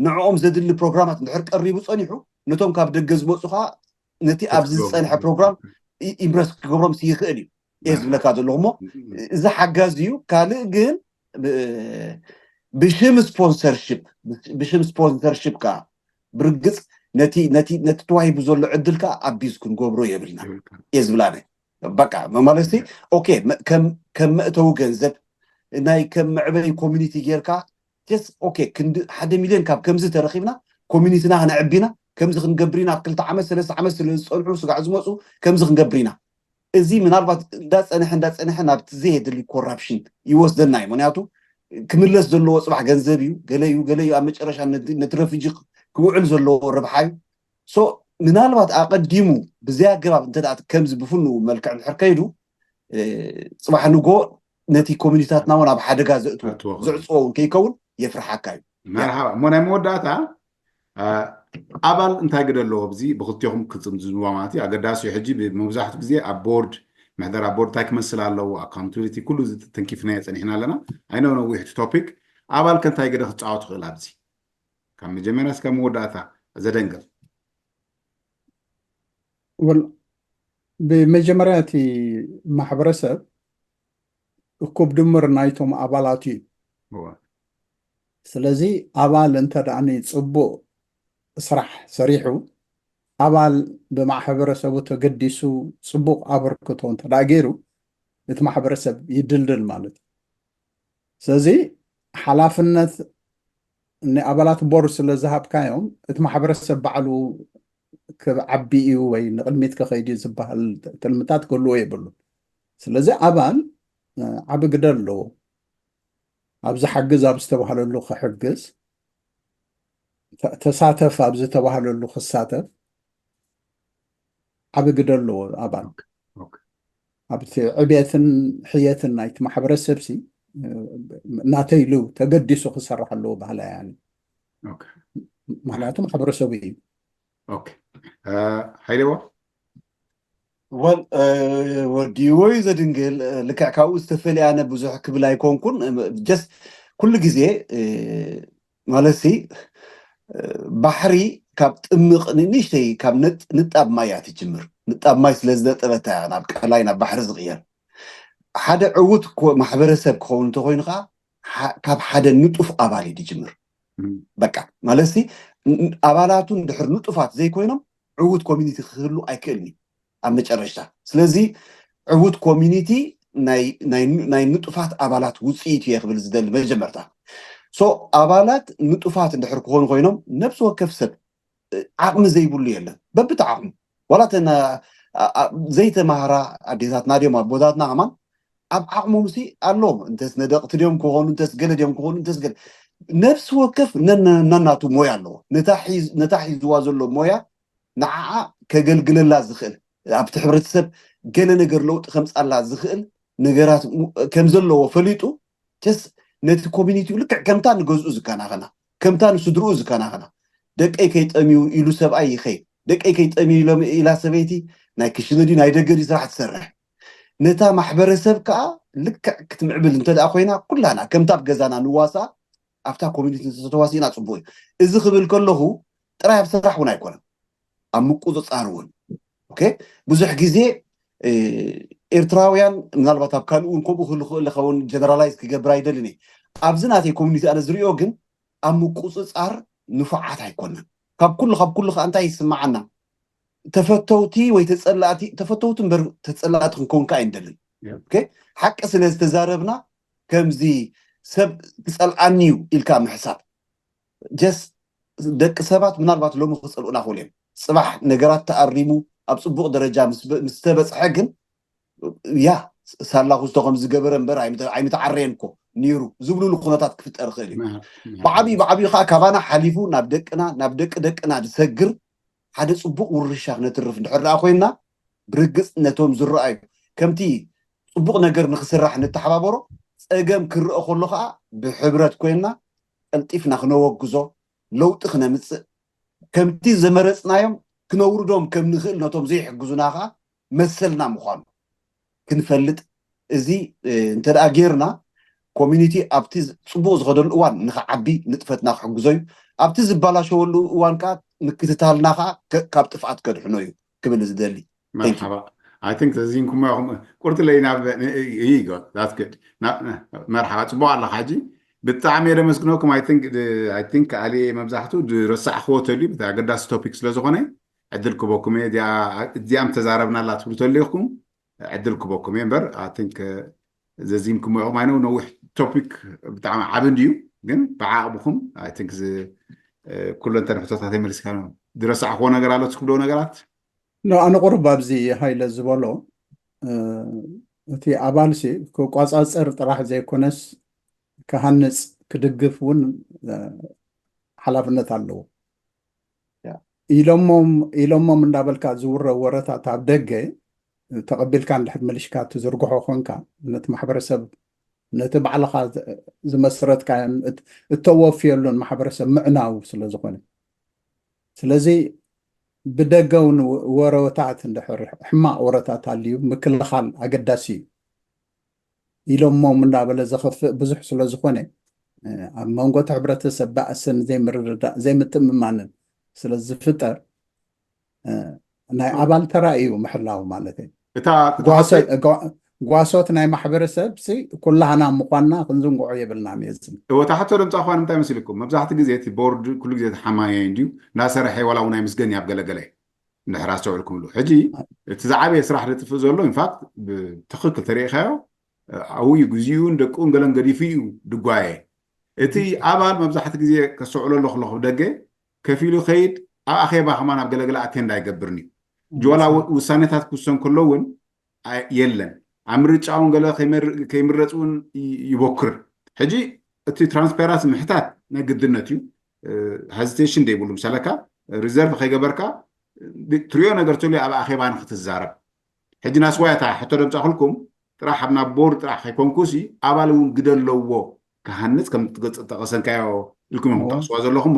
ንዕኦም ዘድሊ ፕሮግራማት እንድሕር ቀሪቡ ፀኒሑ ነቶም ካብ ደገ ዝመፁ ከዓ ነቲ ኣብዚ ዝፀንሐ ፕሮግራም ኢምብረስ ክገብሮም ይኽእል እዩ እየ ዝብለካ ዘለኹ እሞ እዚ ሓጋዝ እዩ ካልእ ግን ብሽም ስፖንሰርሽፕ ብሽም ስፖንሰርሽፕ ከዓ ብርግፅ ነቲ ነቲ ነቲ ተዋሂቡ ዘሎ ዕድል ከዓ ኣቢዝ ክንገብሮ የብልና እየ ዝብላ በቃ ማለት ኦኬ ከም መእተዊ ገንዘብ ናይ ከም መዕበይ ኮሚኒቲ ጌርካ ስ ኦኬ ክንዲ ሓደ ሚልዮን ካብ ከምዚ ተረኪብና ኮሚኒቲና ክነዕቢና ከምዚ ክንገብር ኢና ኣብ ክልተ ዓመት ሰለስተ ዓመት ስለ ዝፀንሑ ስጋዕ ዝመፁ ከምዚ ክንገብር ኢና እዚ ምናልባት እንዳፀንሐ እንዳፀንሐ ናብቲ ዘየድሊ ኮራፕሽን ይወስደና እዩ ምክንያቱ ክምለስ ዘለዎ ፅባሕ ገንዘብ እዩ ገለ እዩ ገለ እዩ ኣብ መጨረሻ ነቲ ረፊጂ ክውዕል ዘለዎ ረብሓ እዩ ሶ ምናልባት ኣቐዲሙ ብዘይ ኣገባብ እንተ ከምዚ ብፍኑ መልክዕ እንድሕር ከይዱ ፅባሕ ንጎ ነቲ ኮሚኒታትና እውን ኣብ ሓደጋ ዘእትዎ ዘዕፅዎ እውን ከይከውን የፍርሓካ እዩ መርሓባ እሞ ናይ መወዳእታ ኣባል እንታይ ግደ ኣለዎ ኣብዚ ብክልቲኹም ክፅምዝንዋ ማለት እዩ ኣገዳሲ ሕጂ ብመብዛሕቱ ግዜ ኣብ ቦርድ ምሕደራ ቦርድ እንታይ ክመስል ኣለዎ ኣካውንታብሊቲ ኩሉ ተንኪፍናዮ ፀኒሕና ኣለና ኣይነው ነዊሕ እቲ ቶፒክ ኣባል ከ እንታይ ግደ ክፃወት ክእል ኣብዚ ካብ መጀመርያ እስከ መወዳእታ ዘደንገል ወል ብመጀመርያ እቲ ማሕበረሰብ እኩብ ድምር ናይቶም ኣባላት እዩ ስለዚ ኣባል እንተ ደኣ ጽቡቕ ስራሕ ሰሪሑ ኣባል ብማሕበረሰቡ ተገዲሱ ጽቡቕ ኣበርክቶ እንተ ደኣ ገይሩ፣ እቲ ማሕበረሰብ ይድልድል ማለት እዩ። ስለዚ ሓላፍነት ንኣባላት ቦርድ ስለ ዝሃብካዮም፣ እቲ ማሕበረሰብ ባዕሉ ክዓቢ እዩ ወይ ንቕድሚት ክኸይድ እዩ ዝበሃል ትልምታት ክህልዎ የብሉን። ስለዚ ኣባል፣ እ፣ ዓቢ ግደ ኣለዎ። ኣብዚ ሓግዝ ኣብ ዝተባህለሉ ክሕግዝ፣ ተ-፣ ተሳተፍ ኣብ ዝተባህለሉ ክሳተፍ ዓቢ ግደ ኣለዎ ኣባል። ኦኬ። ኣብቲ ዕቤትን ሕየትን ናይቲ ማሕበረሰብ ሲ፣ እ፣ ናተይ ኢሉ ተገዲሱ ክሰርሕ ኣለዎ ባህላ ያኒ። ኦኬ። ምኽንያቱ ማሕበረሰቡ እዩ። ኦኬ። እ፣ ሓይለዋ? ወል፣ እ፣ ወዲዎ እዩ ዘድንግል፣ እ፣ ልክዕ ካብኡ ዝተፈልየ ኣነ ብዙሕ ክብል ኣይኮንኩን። እ፣ ጀስት ኩሉ ግዜ፣ እ፣ ማለት ሲ፣ እ፣ ባሕሪ ካብ ጥምቕ ን-፣ ንእሽተይ ካብ ነጥ-፣ ንጣብ ማይ እያ ትጅምር። ንጣብ ማይ ስለ ዝነጠበታ እያ ናብ ቀላይ ናብ ባሕሪ ዝቕየር። ሓደ ዕዉት ኮ-፣ ማሕበረሰብ ክኸውን እንተኾይኑ ከዓ ሓ-፣ ካብ ሓደ ንጡፍ ኣባል እዩ ዝጅምር። እም። በቃ ማለት ሲ፣ ን-፣ ን-፣ ኣባላቱ እንድሕር ንጡፋት ዘይኮይኖም ዕዉት ኮሚኒቲ ክህሉ ኣይክእልን እዩ ኣብ መጨረሽታ። ስለዚ ዕዉት ኮሚኒቲ ናይ፣ ናይ፣ ናይ ንጡፋት ኣባላት ውፅኢት እየ ክብል ዝደሊ መጀመርታ። ሶ ኣባላት ንጡፋት እንድሕር ክኾኑ ኮይኖም ነብሲ ወከፍ ሰብ፣ እ፣ ዓቕሚ ዘይብሉ የለን። በብቲ ዓቕሙ ዋላ እተን፣ ኣ-፣ ኣ-፣ ዘይተማህራ ኣዴታትና ድዮም ኣቦታትና ከማን ኣብ ዓቕሞም ሲ ኣለዎም። እንተስ ነደቕቲ ድዮም ክኾኑ፣ እንተስ ገለ ድዮም ክኾኑ፣ እንተስ ገለ ነብሲ ወከፍ ነን-፣ ነናቱ ሞያ ኣለዎ። ነታ ሒዝ-፣ ነታ ሒዝዋ ዘሎ ሞያ ንዓኣ ከገልግለላ ዝኽእል፣ ኣብቲ ሕብረተሰብ ገለ ነገር ለውጢ ከምጻላ ዝኽእል ነገራት ሙ-፣ ከም ዘለዎ ፈሊጡ፣ ጀስ ነቲ ኮሚኒቲኡ ልክዕ ከምታ ንገዝኡ ዝከናኸና፣ ከምታ ንስድርኡ ዝከናኸና፣ ደቀይ ከይጠምዩ ኢሉ ሰብኣይ ይኸይድ፣ ደቀይ ከይጠምዩ ኢሎም፣ ኢላ ሰበይቲ ናይ ክሽነ ድዩ ናይ ደገ ድዩ ስራሕ ትሰርሕ። ነታ ማሕበረሰብ ከኣ ልክዕ ክትምዕብል እንተ ደኣ ኮይና፣ ኩላና ከምታ ኣብ ገዛና ንዋሳ ኣብታ ኮሚኒቲ እንተተዋሲእና ጽቡቕ እዩ። እዚ ክብል ከለኹ ጥራይ ኣብ ስራሕ እውን ኣይኮነን፣ ኣብ ምቁጽጻር እውን። ኦኬ፣ ብዙሕ ግዜ፣ እ፣ ኤርትራውያን ምናልባት ኣብ ካልእ እውን ከምኡ ክህሉ ክእል ከውን ጀነራላይዝ ክገብር ኣይደልን እየ። ኣብዚ ናተይ ኮሚኒቲ ኣነ ዝሪኦ ግን ኣብ ምቁጽጻር ንፉዓት ኣይኮነን። ካብ ኩሉ፣ ካብ ኩሉ ከኣ እንታይ ይስምዓና? ተፈተውቲ ወይ ተጸላእቲ፣ ተፈተውቲ እምበር ተጸላእቲ ክንከውን ከኣ ኣይንደልን። ያ። ኦኬ? ሓቂ ስለ ዝተዛረብና ከምዚ ሰብ ክጸልኣኒ እዩ ኢልካ ምሕሳብ። ጀስ ደቂ ሰባት ምናልባት ሎሚ ክጸልኡና ክእሉ እዮም። ጽባሕ ነገራት ተኣሪሙ ኣብ ጽቡቕ ደረጃ ምስ በ-፣ ምስ ተበጽሐ ግን ያ ሳላ ኩስቶ ከም ዝገበረ እምበር ኣይምተ-፣ ኣይምተዓረየን እኮ ነይሩ ዝብሉሉ ኩነታት ክፍጠር ይኽእል እዩ። መ-፣ መ-፣ ብዓብዩ፣ ብዓብዩ ከዓ ካባና ሓሊፉ ናብ ደቅና፣ ናብ ደቂ ደቅና ዝሰግር ሓደ ጽቡቕ ውርሻ ክነትርፍ እንድሕር ደኣ ኮይንና፣ ብርግጽ ነቶም ዝረኣዩ ከምቲ ጽቡቕ ነገር ንኽስራሕ ንተሓባበሮ፣ ጸገም ክረአ ከሎ ከዓ ብሕብረት ኮይንና ቀልጢፍና ክነወግዞ፣ ለውጢ ክነምጽእ፣ ከምቲ ዘመረጽናዮም ክነውርዶም ከም ንኽእል ነቶም ዘይሕግዙና ከዓ መሰልና ምዃኑ ክንፈልጥ፣ እዚ፣ እ፣ እንተ ደኣ ጌርና፣ ኮሚኒቲ ኣብቲ ዝ-፣ ጽቡቕ ዝኸደሉ እዋን ንኽዓቢ ንጥፈትና ክሕግዞ እዩ። ኣብቲ ዝበላሸወሉ እዋን ከዓ ምክትታልና ከዓ ከ-፣ ካብ ጥፍኣት ከድሕኖ እዩ ክብል ዝደሊ። Thank you። መርሓባ። I think ተዚንኩሞ ኢኹም። ቁርጥለይ ናብ፣ ን-፣ you go. That's good. ና-፣ ና-፣ መርሓባ። ጽቡቕ ኣለኻ ሕጂ። ብጣዕሚ እየ ደመስግነኩም። I think፣ I think ኣልየ መብዛሕትኡ ዝረሳዕክዎ ተልዩ፣ እቲ ኣገዳሲ ቶፒክ ስለ ዝኾነ ዕድል ክበኩም እየ። እዚኣ፣ እዚኣም ተዛረብናላ ትብሉ ተልዩኹም ዕድል ክበኩም እየ እምበር፣ I think፣ እ፣ ዘዚምኩሞ ኢኹም። I know ነዊሕ ቶፒክ ብጣዕሚ ዓቢ እንድዩ፣ ግን ብዓቕምኹም፣ I think፣ ዝ-፣ እ፣ ኩለንተን ሕቶታት የመልስካ። ዝረሳዕክዎ ነገር ኣሎ፣ ትክብዶ ነገራት? ኖ፣ ኣነ ቁሩብ ኣብዚ ሃይለ ዝበሎ፣ እ፣ እቲ ኣባልሲ ክቋጻጸር ጥራሕ ዘይኮነስ ክሃንጽ፣ ክድግፍ እውን፣ እ፣ ሓላፍነት ኣለዎ። ያ። ኢሎሞም፣ ኢሎሞም እንዳበልካ ዝውረ ወረታት ኣብ ደገ ተቐቢልካ እንድሕር መሊሽካ ትዝርግሖ ኮንካ፣ ነቲ ማሕበረሰብ፣ ነቲ ባዕልኻ ዝ-፣ ዝመስረትካዮን እት-፣ እተወፍየሉን ማሕበረሰብ ምዕናው ስለ ዝኾነ። ስለዚ ብደገ እውን ወ-፣ ወረታት እንድሕር ሕማቕ ወረታት ኣልዩ ምክልኻል ኣገዳሲ እዩ። ኢሎሞም እንዳበለ ዘኽፍእ ብዙሕ ስለ ዝኾነ፣ እ፣ ኣብ መንጎ እቲ ሕብረተሰብ ባእስን ዘይምርድዳእ፣ ዘይምትእምማንን ስለ ዝፍጠር፣ እ፣ ናይ ኣባል ተራ እዩ ምሕላው ማለት እዩ። እታ፣ እታ ጓሶ-፣ ሓቂ ጓ-፣ ጓሶት ናይ ማሕበረሰብ ሲ ኩላህና ምዃንና ክንዝንግዖ የብልናን እየ ዝብል። እወ፣ እታ ሕቶ ደምጻ እኳ ንምንታይ መሲልኩም? መብዛሕትኡ ግዜ እቲ ቦርድ ኩሉ ግዜ ተሓማየ እንድዩ፣ እናሰርሐ ዋላ እውን ኣይምስገን እዩ ኣብ ገለገለ። ንድሕር ኣስተውዕልኩምሉ። ሕጂ እቲ ዝዓበየ ስራሕ ዘጥፍእ ዘሎ ኢንፋክት ብትኽክል ተሪኢኻዮ ኣብኡ እዩ። ግዜኡን ደቁን ገለን ገዲፉ እዩ ድጓየ። እቲ ኣባል መብዛሕቲ ግዜ ከስተውዕሎ ኣለኹ ኣለኹ ደገ ከፊሉ ከይድ ኣብ ኣኼባ ከማን ኣብ ገለገለ ኣቴንዳ ኣይገብርን እዩ። ጅዋላ ውሳኔታት ክውሰን ከሎ እውን የለን። ኣብ ምርጫ እውን ገለ ከይምረፅ እውን ይቦክር። ሕጂ እቲ ትራንስፓራንሲ ምሕታት ናይ ግድነት እዩ። ሄዚቴሽን ዘይብሉ ምሳለካ ሪዘርቭ ከይገበርካ ትሪኦ ነገር ተልዩ ኣብ ኣኼባ ንክትዛረብ። ሕጂ ናስዋያታ ሕቶ ደምፃ ክልኩም ጥራሕ ኣብ ናብ ቦርድ ጥራሕ ከይኮንኩሲ ኣባል እውን ግደ ኣለዎ ክሃንፅ ከም ጠቀሰንካዮ ኢልኩም እዮም ጠቅስዋ ዘለኹም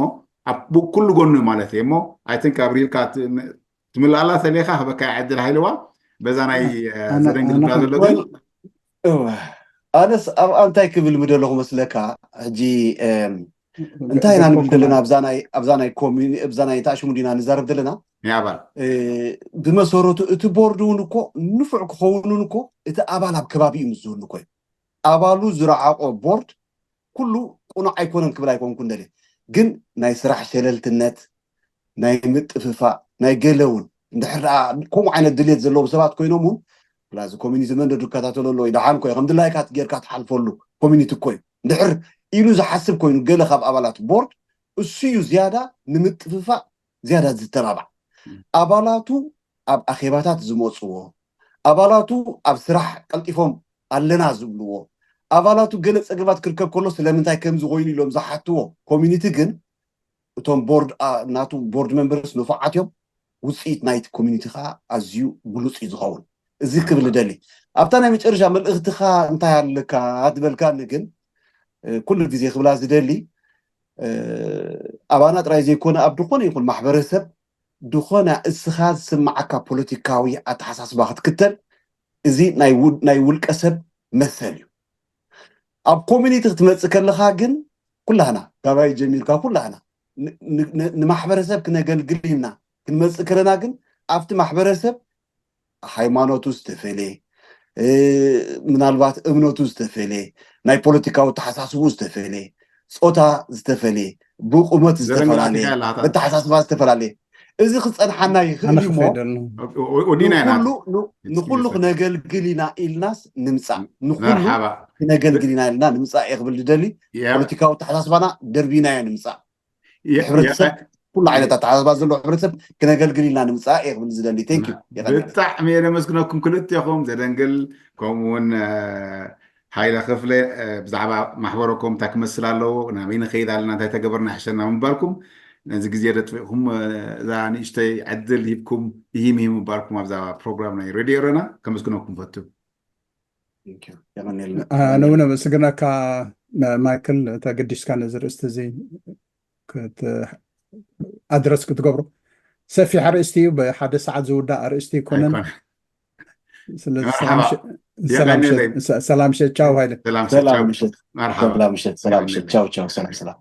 ኣብ ኩሉ ጎኑ ማለት እዩ እሞ ኣይ ቲንክ ኣብሪልካ ትምልኣላ ተሌካ ክበካ ዕድል ሃይልዋ በዛ ናይ ዘደንግል ብላ ዘሎ ግን ኣነስ ኣብኣ እንታይ ክብል ምደለኹ መስለካ ሕጂ እንታይ ኢና ንብል ዘለና ኣብዛ ናይ ኮሚኒ ኣብዛ ናይ ተኣሽሙ ዲና ንዛረብ ዘለና ኣባል ብመሰረቱ እቲ ቦርድ እውን እኮ ንፉዕ ክኸውን እውን እኮ እቲ ኣባል ኣብ ከባቢ እዩ ምስ ዝህሉ እኮ እዩ ኣባሉ ዝረዓቆ ቦርድ ኩሉ ቁኑዕ ኣይኮነን ክብል ኣይኮንኩን ደልየ ግን ናይ ስራሕ ሸለልትነት ናይ ምጥፍፋእ ናይ ገለ እውን እንድሕር ደኣ ከምኡ ዓይነት ድሌት ዘለዎም ሰባት ኮይኖም እውን ላዚ ኮሚኒቲ መንዶ ዝከታተሎ ኣሎ ደሓን ኮይ ከም ድላይካ ጌርካ ትሓልፈሉ ኮሚኒቲ እኮ እዩ እንድሕር ኢሉ ዝሓስብ ኮይኑ ገለ ካብ ኣባላት ቦርድ እሱ እዩ ዝያዳ ንምጥፍፋእ ዝያዳ ዝተባባዕ ኣባላቱ ኣብ ኣኼባታት ዝመፅዎ ኣባላቱ ኣብ ስራሕ ቀልጢፎም ኣለና ዝብልዎ ኣባላቱ ገለ ፀገማት ክርከብ ከሎ ስለምንታይ ከምዚ ኮይኑ ኢሎም ዝሓትዎ ኮሚኒቲ ግን እቶም ቦርድ ናቱ ቦርድ መንበርስ ንፉዓት እዮም ውፅኢት ናይቲ ኮሚኒቲ ከዓ ኣዝዩ ብሉፅ እዩ ዝኸውን እዚ ክብል ደሊ ኣብታ ናይ መጨረሻ መልእክትኻ እንታይ ኣለካ ትበልካኒ ግን ኩሉ ግዜ ክብላ ዝደሊ ኣባና ጥራይ ዘይኮነ ኣብ ድኾነ ይኹን ማሕበረሰብ ድኾነ እስኻ ዝስማዓካ ፖለቲካዊ ኣተሓሳስባ ክትክተል እዚ ናይ ውልቀ ሰብ መሰል እዩ ኣብ ኮሚኒቲ ክትመፅእ ከለኻ ግን ኩላህና ካባይ ጀሚርካ ኩላህና ንማሕበረሰብ ክነገልግል ኢልና ክንመፅእ ከለና ግን ኣብቲ ማሕበረሰብ ሃይማኖቱ ዝተፈለ ምናልባት እምነቱ ዝተፈለ ናይ ፖለቲካዊ ተሓሳስቡ ዝተፈለ ፆታ ዝተፈለ ብቁመት ዝተፈላለየ ብተሓሳስባ ዝተፈላለየ እዚ ክፀንሓና ይኽእል እሞ ንኩሉ ክነገልግል ኢና ኢልናስ ንምፃእ ንኩሉ ክነገልግል ኢና ኢልና ንምፃእ እየ ክብል ዝደሊ ፖለቲካዊ ተሓሳስባና ደርቢናዮ ንምፃእ ሕብረተሰብ ኩሉ ዓይነት ኣተሓሳስባ ዘለዎ ሕብረተሰብ ክነገልግል ኢልና ንምፃእ እየ ክብል ዝደሊ ቴንክ ብጣዕሚ እየ ለመስግነኩም ክልቴኹም ዘደንግል ከምኡ እውን ሓይለ ክፍለ ብዛዕባ ማሕበረኩም እንታይ ክመስል ኣለዎ ናበይ ንኸይድ ኣለና እንታይ ተገበርና ይሕሸና ምባልኩም ነዚ ግዜ ደጥፊእኩም እዛ ንእሽተይ ዕድል ሂብኩም ይሂም ይሂም ምባልኩም ኣብዛ ፕሮግራም ናይ ሬድዮ ረና ከመስግነኩም ፈቱ ኣነ እውን ኣመስግነካ ማይክል ተገዲስካ ነዚ ርእስቲ እዚ ኣድረስ ክትገብሮ ሰፊሕ ኣርእስቲ እዩ ብሓደ ሰዓት ዝውዳእ ኣርእስቲ ኣይኮነን ስለዚ ሰላም ሸት ቻው ሃይለ ሰላም ምሸት ሰላም ምሸት ሰላም ቻው ቻው ሰላም ሰላም